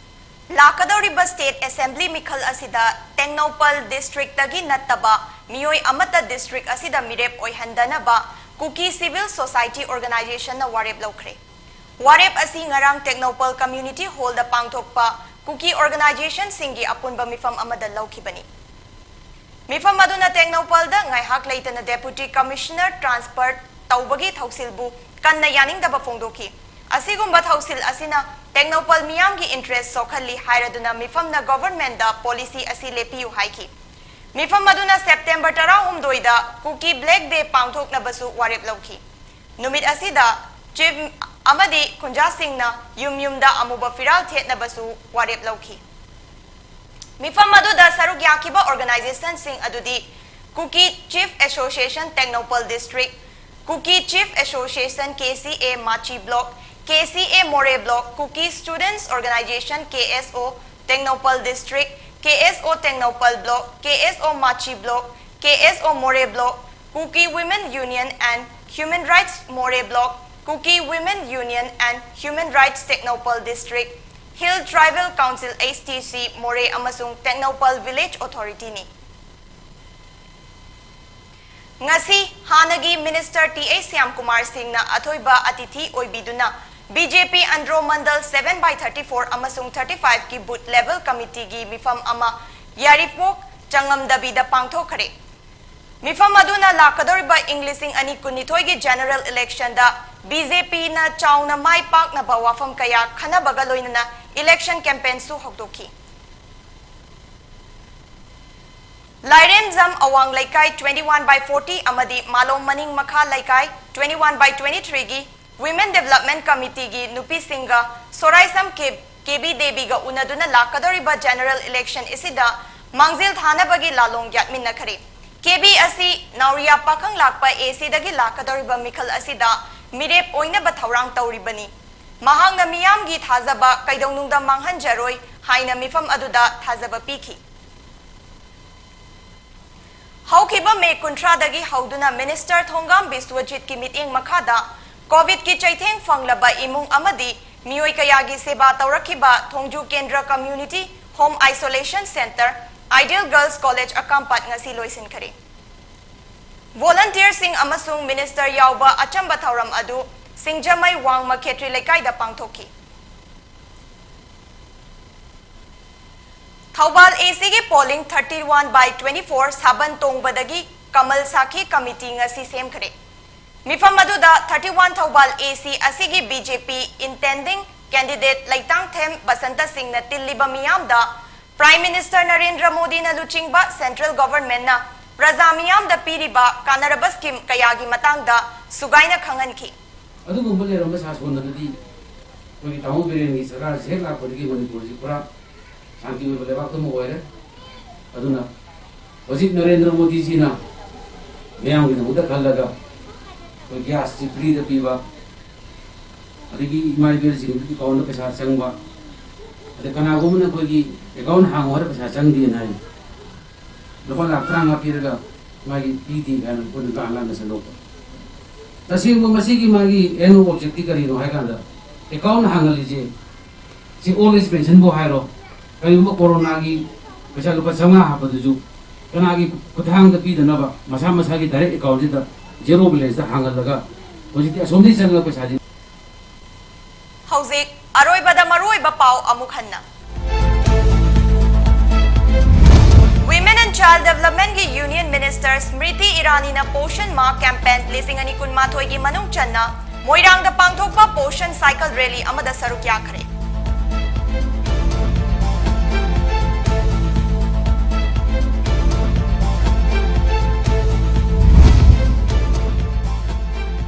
ꯂꯥꯛꯀꯗꯧꯔꯤꯕ State Assembly ꯃꯤꯈꯜ ꯑꯁꯤꯗ ꯇꯦꯡꯅꯧꯄꯜ districtꯇꯒꯤ ꯅꯠꯇꯕ ꯃꯤꯑꯣꯏ ꯑꯃꯠꯇ district ꯑꯁꯤꯗ ꯃꯤꯔꯦꯞ ꯑꯣꯏꯍꯟꯗꯅꯕ ꯀꯨꯀꯤ Civil Society Organizationꯅ ꯋꯥꯔꯦꯞ ꯂꯧꯈ꯭ꯔꯦ꯫ ꯋꯥꯔꯦꯞ ꯑꯁꯤ ꯉꯔꯥꯡ ꯇꯦꯡꯅꯧꯄꯜ Community Hallꯗ ꯄꯥꯡꯊꯣꯛꯄ ꯀꯨꯀꯤ organizationꯁꯤꯡꯒꯤ ꯑꯄꯨꯟꯕ ꯃꯤꯐꯝ ꯑꯃꯗ ꯂꯧꯈꯤꯕꯅꯤ꯫ ꯃꯤꯐꯝ ꯑꯗꯨꯅ ꯇꯦꯡꯅꯧꯄꯜꯗ ꯉꯥꯏꯍꯥꯛ ꯂꯩꯇꯅ Deputy Commissioner transfer ꯇꯧꯕꯒꯤ ꯊꯧꯁꯤꯜꯕꯨ ꯀꯟꯅ ꯌꯥꯅꯤꯡꯗꯕ ꯐꯣꯡꯗꯣꯛꯈꯤ꯫ ꯑꯁꯤꯒꯨꯝꯕ ꯊꯧꯁꯤꯜ ꯑꯁꯤꯅ ꯇꯦꯡꯅꯧꯄꯜ ꯃꯤꯌꯥꯝꯒꯤ interest ꯁꯣꯛꯍꯜꯂꯤ ꯍꯥꯏꯔꯗꯨꯅ ꯃꯤꯐꯝꯅ governmentꯗ policy ꯑꯁꯤ ꯂꯦꯞꯄꯤꯌꯨ ꯍꯥꯏꯈꯤ꯫ ꯃꯤꯐꯝ ꯑꯗꯨꯅ ꯁꯦꯞꯇꯦꯝꯕꯔ ꯇꯔꯥꯍꯨꯝꯗꯣꯏꯗ ꯀꯨꯀꯤ ꯕ꯭ꯂꯦꯛ ꯗꯦ ꯄꯥꯡꯊꯣꯛꯅꯕꯁꯨ ꯋꯥꯔꯦꯞ ꯂꯧꯈꯤ꯫ ꯅꯨꯃꯤꯠ ꯑꯁꯤꯗ ꯆꯤꯐ ꯑꯃꯗꯤ ꯈꯨꯟꯖꯥꯁꯤꯡꯅ ꯌꯨꯝ ꯌꯨꯝꯗ ꯑꯃꯨꯕ ꯐꯤꯔꯥꯜ ꯊꯦꯠꯅꯕꯁꯨ ꯋꯥꯔꯦꯞ ꯂꯧꯈꯤ꯫ ꯃꯤꯐꯝ ꯑꯗꯨꯗ ꯁꯔꯨꯛ ꯌꯥꯈꯤꯕ ꯑꯣꯔꯒꯅꯥꯏꯖꯦꯁꯟꯁꯤꯡ ꯑꯗꯨꯗꯤ ꯀꯨꯀꯤ ꯆꯤꯐ ꯑꯦꯁꯣꯁꯤꯌꯦꯁꯟ ꯇꯦꯡꯅꯧꯄꯜ ꯗꯤꯁꯇ꯭ꯔꯤꯛ, ꯀꯨꯀꯤ ꯆꯤꯐ ꯑꯦꯁꯣꯁꯤꯌꯦꯁꯟ ꯀꯦ ꯁꯤ ꯑꯦ ꯃꯥꯆꯤ ꯕ꯭ꯂꯣꯛ, ꯀꯦ ꯁꯤ ꯑꯦ ꯃꯣꯔꯦ ꯕ꯭ꯂꯣꯛ, ꯀꯨꯀꯤ ꯁ꯭ꯇꯨꯗꯦꯟꯠꯁ ꯑꯣꯔꯒꯅꯥꯏꯖꯦꯁꯟ ꯀꯦ ꯑꯦꯁ ꯑꯣ ꯇꯦꯡꯅꯧꯄꯜ ꯗꯤꯁꯇ꯭ꯔꯤꯛ, ꯀꯦ ꯑꯦꯁ ꯑꯣ ꯇꯦꯡꯅꯧꯄꯜ ꯕ꯭ꯂꯣꯛ, ꯀꯦ ꯑꯦꯁ ꯑꯣ ꯃꯥꯆꯤ ꯕ꯭ꯂꯣꯛ, ꯀꯦ ꯑꯦꯁ ꯑꯣ ꯃꯣꯔꯦ block, Kuki Women Union and Human Rights Moreh Block, Kuki Women Union and Human Rights Tengnoupal District, Hill Tribal Council H T C Moreh ꯑꯃꯁꯨꯡ Tengnoupal village ꯑꯣꯊꯣꯔꯤꯇꯤꯅꯤ꯫ ꯉꯁꯤ ꯍꯥꯟꯅꯒꯤ minister T H Syamkumar ꯁꯤꯡꯅ ꯑꯊꯣꯏꯕ ꯑꯇꯤꯊꯤ ꯑꯣꯏꯕꯤꯗꯨꯅ B J P Andro Mandal seven by thirty four ꯑꯃꯁꯨꯡ thirty five ꯀꯤ booth level ꯀꯃꯤꯇꯤꯒꯤ ꯃꯤꯐꯝ ꯑꯃ ꯌꯥꯏꯔꯤꯄꯣꯛ ꯆꯉꯝꯗꯕꯤꯗ ꯄꯥꯡꯊꯣꯛꯈ꯭ꯔꯦ꯫ ꯃꯤꯐꯝ ꯑꯗꯨꯅ ꯂꯥꯛꯀꯗꯧꯔꯤꯕ ꯏꯪ ꯂꯤꯁꯤꯡ ꯑꯅꯤ ꯀꯨꯟꯅꯤꯊꯣꯏꯒꯤ ꯖꯦꯅꯔꯦꯜ ꯏꯂꯦꯛꯁꯟꯗ ꯕꯤ ꯖꯦ ꯄꯤꯅ ꯆꯥꯎꯅ ꯃꯥꯏ ꯄꯥꯛꯅꯕ ꯋꯥꯐꯝ ꯀꯌꯥ ꯈꯟꯅꯕꯒ ꯂꯣꯏꯅꯅ ꯏꯂꯦꯛꯁꯟ ꯀꯦꯝꯄꯦꯟꯁꯨ ꯍꯧꯗꯣꯛꯈꯤ꯫ ꯂꯥꯏꯔꯦꯝꯖꯝ ꯑꯋꯥꯡ ꯂꯩꯀꯥꯏ twenty one by forty ꯑꯃꯗꯤ ꯃꯥꯂꯣꯝ ꯃꯅꯤꯡ ꯃꯈꯥ ꯂꯩꯀꯥꯏ twenty one by twenty three ꯒꯤ Women Development Committee ꯒꯤ ꯅꯨꯄꯤꯁꯤꯡꯒ ꯁꯣꯔꯥꯏꯁꯝ ꯀꯦ, ꯀꯦ ꯕꯤ ꯗꯦꯕꯤꯒ ꯎꯅꯗꯨꯅ ꯂꯥꯛꯀꯗꯧꯔꯤꯕ ꯖꯦꯅꯔꯦꯜ ꯏꯂꯦꯛꯁꯟ ꯑꯁꯤꯗ ꯃꯥꯡꯖꯤꯜ ꯊꯥꯅꯕꯒꯤ ꯂꯥꯂꯣꯡ ꯌꯥꯠꯃꯤꯟꯅꯈ꯭ꯔꯦ꯫ ꯀꯦ ꯕꯤ ꯑꯁꯤ ꯅꯥꯎꯔꯤꯌꯥ ꯄꯥꯈꯪ ꯂꯥꯛꯄ ꯑꯦ ꯁꯤꯗꯒꯤ ꯂꯥꯛꯀꯗꯧꯔꯤꯕ ꯃꯤꯈꯜ ꯑꯁꯤꯗ ꯃꯤꯔꯦꯞ ꯑꯣꯏꯅꯕ ꯊꯧꯔꯥꯡ ꯇꯧꯔꯤꯕꯅꯤ꯫ ꯃꯍꯥꯛꯅ ꯃꯤꯌꯥꯝꯒꯤ ꯊꯥꯖꯕ ꯀꯩꯗꯧꯅꯨꯡꯗ ꯃꯥꯡꯍꯟꯖꯔꯣꯏ ꯍꯥꯏꯅ ꯃꯤꯐꯝ ꯑꯗꯨꯗ ꯊꯥꯖꯕ ꯄꯤꯈꯤ꯫ ꯍꯧꯈꯤꯕ ꯃꯦ ꯀꯨꯟꯊ꯭ꯔꯥꯗꯒꯤ ꯍꯧꯗꯨꯅ ꯃꯤꯅꯤꯁꯇꯔ ꯊꯣꯡꯒꯥꯝ ꯕꯤꯁ꯭ꯋꯖꯤꯠꯀꯤ ꯃꯤꯠꯌꯦꯡ ꯃꯈꯥꯗ ꯀꯣꯚꯤꯗꯀꯤ ꯆꯩꯊꯦꯡ ꯐꯪꯂꯕ ꯏꯃꯨꯡ ꯑꯃꯗꯤ ꯃꯤꯑꯣꯏ ꯀꯌꯥꯒꯤ ꯁꯦꯕꯥ ꯇꯧꯔꯛꯈꯤꯕ Thongju Kendra community home isolation centre, ideal girls college ꯑꯀꯥꯝꯄꯥꯠ ꯉꯁꯤ ꯂꯣꯏꯁꯤꯟꯈꯔꯦ꯫ ꯚꯣꯂꯨꯟꯇꯤꯌꯔꯁꯤꯡ ꯑꯃꯁꯨꯡ ꯃꯤꯅꯤꯁꯇꯔ ꯌꯥꯎꯕ ꯑꯆꯝꯕ ꯊꯧꯔꯝ ꯑꯗꯨ ꯁꯤꯡꯖꯃꯩ ꯋꯥꯡꯃ ꯈꯦꯇ꯭ꯔꯤ ꯂꯩꯀꯥꯏꯗ ꯄꯥꯡꯊꯣꯛꯈꯤ꯫ ꯊꯧꯕꯥꯜ ꯑꯦ ꯁꯤꯒꯤ polling thirty one by twenty four ꯁꯥꯕꯟ ꯇꯣꯡꯕꯗꯒꯤ ꯀꯃꯜ ꯁꯥꯈꯤ ꯀꯃꯤꯇꯤ ꯉꯁꯤ ꯁꯦꯝꯈ꯭ꯔꯦ꯫ ꯃꯤꯐꯝ ꯑꯗꯨꯗ thirty one ꯊꯧꯕꯥꯜ ꯑꯦ ꯁꯤ ꯑꯁꯤꯒꯤ ꯕꯤ ꯖꯦ ꯄꯤ ꯏꯟꯇꯦꯟꯗꯤꯡ ꯀꯦꯟꯗꯤꯗꯦꯠ ꯂꯩꯇꯥꯡꯊꯦꯝ ꯕꯁꯟꯇ ꯁꯤꯡꯅ ꯇꯤꯜꯂꯤꯕ ꯃꯤꯌꯥꯝꯗ Prime Minister ꯅꯔꯦꯟꯗ꯭ꯔ ꯃꯣꯗꯤꯅ ꯂꯨꯆꯤꯡꯕ Central Governmentꯅ ꯄ꯭ꯔꯖꯥ ꯃꯤꯌꯥꯝꯗ ꯄꯤꯔꯤꯕ ꯀꯥꯟꯅꯔꯕ scheme ꯀꯌꯥꯒꯤ ꯃꯇꯥꯡꯗ ꯁꯨꯒꯥꯏꯅ ꯈꯪꯍꯟꯈꯤ꯫ ꯑꯗꯨꯒꯨꯝꯕ ꯂꯩꯔꯝꯕ ꯁꯥꯁꯣꯟ ꯑꯗꯨꯗꯤ ꯑꯩꯈꯣꯏꯒꯤ ꯇꯥꯃꯣ ꯕꯤꯔꯦꯟꯒꯤ ꯁꯔꯀꯥꯔꯁꯤ ꯍꯦꯛ ꯂꯥꯛꯄꯗꯒꯤ ꯃꯅꯤꯄꯨꯔꯁꯤ ꯄꯨꯔꯥ ꯁꯥꯟꯇꯤ ꯑꯣꯏꯕ ꯂꯩꯕꯥꯛꯇꯨꯃ ꯑꯣꯏꯔꯦ꯫ ꯑꯗꯨꯅ ꯍꯧꯖꯤꯛ ꯅꯔꯦꯟꯗ꯭ꯔ ꯃꯣꯗꯤꯖꯤꯅ ꯃꯌꯥꯝꯒꯤꯗꯃꯛꯇ ꯈꯜꯂꯒ ꯑꯩꯈꯣꯏ ꯒ꯭ꯌꯥꯁꯁꯤ freeꯗ ꯄꯤꯕ, ꯑꯗꯒꯤ ꯏꯃꯥ ꯏꯕꯦꯜꯁꯤꯡꯗꯨꯒꯤ accountꯗ ꯄꯩꯁꯥ ꯆꯪꯕ, ꯑꯗꯩ ꯀꯅꯥꯒꯨꯝꯕꯅ ꯑꯩꯈꯣꯏꯒꯤ account ꯍꯥꯡꯉꯣ ꯍꯥꯏꯔ ꯄꯩꯁꯥ ꯆꯪꯗꯦꯅ ꯍꯥꯏ꯫ ꯂꯨꯄꯥ ꯂꯥꯈ ꯇꯔꯥꯃꯉꯥ ꯄꯤꯔꯒ ꯃꯥꯒꯤ ꯄꯤꯗꯦ ꯍꯥꯏꯅ ꯑꯩꯈꯣꯏꯅ ꯂꯥꯟ ꯂꯥꯟꯅ ꯁꯟꯗꯣꯛꯄ꯫ ꯇꯁꯦꯡꯕ ꯃꯁꯤꯒꯤ ꯃꯥꯒꯤ end objectꯇꯤ ꯀꯔꯤꯅꯣ ꯍꯥꯏ ꯀꯥꯟꯗ, account ꯍꯥꯡꯍꯜꯂꯤꯁꯦ ꯁꯤ old age pensionꯕꯨ ꯍꯥꯏꯔꯣ, ꯀꯔꯤꯒꯨꯝꯕ ꯀꯣꯔꯣꯅꯥꯒꯤ ꯄꯩꯁꯥ ꯂꯨꯄꯥ ꯆꯥꯝꯃꯉꯥ ꯍꯥꯞꯄꯗꯨꯁꯨ ꯀꯅꯥꯒꯤ ꯈꯨꯠꯊꯥꯡꯗ ꯄꯤꯗꯅꯕ, ꯃꯁꯥ ꯃꯁꯥꯒꯤ direct accountꯁꯤꯗ zero balanceꯇ ꯍꯥꯡꯍꯜꯂꯒ ꯍꯧꯖꯤꯛꯇꯤ ꯑꯁꯣꯝꯗꯒꯤ ꯆꯪꯉꯒ ꯄꯩꯁꯥꯁꯤ ꯍꯧꯖꯤꯛ ꯑꯔꯣꯏꯕꯗ ꯃꯔꯨꯑꯣꯏꯕ ꯄꯥꯎ ꯑꯃꯨꯛ ꯍꯟꯅ꯫ Women and Child Developmentꯀꯤ Union Minister ꯁ꯭ꯃ꯭ꯔꯤꯇꯤ ꯏꯔꯥꯅꯤꯅ ꯄꯣꯁꯟ ꯃꯥꯍ campaign ꯂꯤꯁꯤꯡ ꯑꯅꯤ ꯀꯨꯟꯃꯥꯊꯣꯏꯒꯤ ꯃꯅꯨꯡ ꯆꯟꯅ ꯃꯣꯏꯔꯥꯡꯗ ꯄꯥꯡꯊꯣꯛꯄ ꯄꯣꯁꯟ cycle rally ꯑꯃꯗ ꯁꯔꯨꯛ ꯌꯥꯈ꯭ꯔꯦ꯫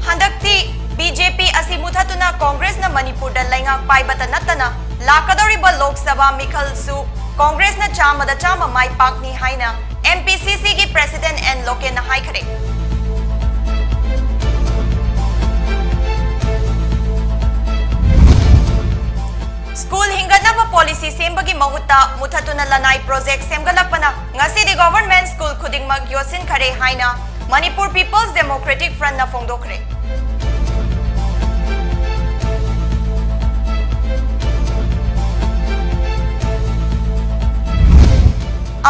ꯍꯟꯗꯛꯇꯤ BJP ꯑꯁꯤ ꯃꯨꯊꯠꯇꯨꯅ ꯀꯣꯡꯒ꯭ꯔꯦꯁꯅ ꯃꯅꯤꯄꯨꯔꯗ ꯂꯩꯉꯥꯛ ꯄꯥꯏꯕꯇ ꯅꯠꯇꯅ ꯂꯥꯛꯀꯗꯧꯔꯤꯕ ꯂꯣꯛ ꯁꯚꯥ ꯃꯤꯈꯜꯁꯨ ꯀꯣꯡꯒ꯭ꯔꯦꯁꯅ ꯆꯥꯝꯃꯗ ꯆꯥꯝꯃ ꯃꯥꯏ ꯄꯥꯛꯅꯤ ꯍꯥꯏꯅ MPCCꯒꯤ President ꯑꯦꯟ ꯂꯣꯀꯦꯟꯅ ꯍꯥꯏꯈꯔꯦ꯫ ꯁ꯭ꯀꯨꯜ ꯍꯤꯡꯒꯠꯅꯕ policy ꯁꯦꯝꯕꯒꯤ ꯃꯍꯨꯠꯇ ꯃꯨꯊꯠꯇꯨꯅ ꯂꯅꯥꯏ project ꯁꯦꯝꯒꯠꯂꯛꯄꯅ ꯉꯁꯤꯗꯤ government ꯁ꯭ꯀꯨꯜ ꯈꯨꯗꯤꯡꯃꯛ ꯌꯣꯠꯁꯤꯟꯈꯔꯦ ꯍꯥꯏꯅ Manipur People's Democratic Frontꯅ ꯐꯣꯡꯗꯣꯛꯈ꯭ꯔꯦ꯫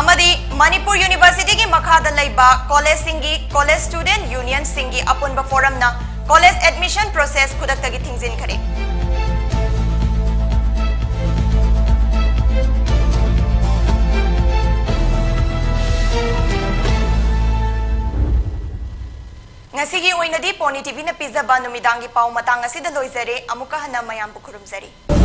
ꯑꯃꯗꯤ ꯃꯅꯤꯄꯨꯔ Universityꯒꯤ ꯃꯈꯥꯗ ꯂꯩꯕ collegeꯁꯤꯡꯒꯤ college student unionꯁꯤꯡꯒꯤ ꯑꯄꯨꯟꯕ forumꯅ college admission process ꯈꯨꯗꯛꯇꯒꯤ ꯊꯤꯡꯖꯤꯟꯈ꯭ꯔꯦ꯫ ꯉꯁꯤꯒꯤ ꯑꯣꯏꯅꯗꯤ Pony TVꯅ ꯄꯤꯖꯕ ꯅꯨꯃꯤꯗꯥꯡꯒꯤ ꯄꯥꯎ ꯃꯇꯥꯡ ꯑꯁꯤꯗ ꯂꯣꯏꯖꯔꯦ꯫ ꯑꯃꯨꯛꯀ ꯍꯟꯅ ꯃꯌꯥꯝꯕꯨ ꯈꯨꯔꯨꯝꯖꯔꯤ꯫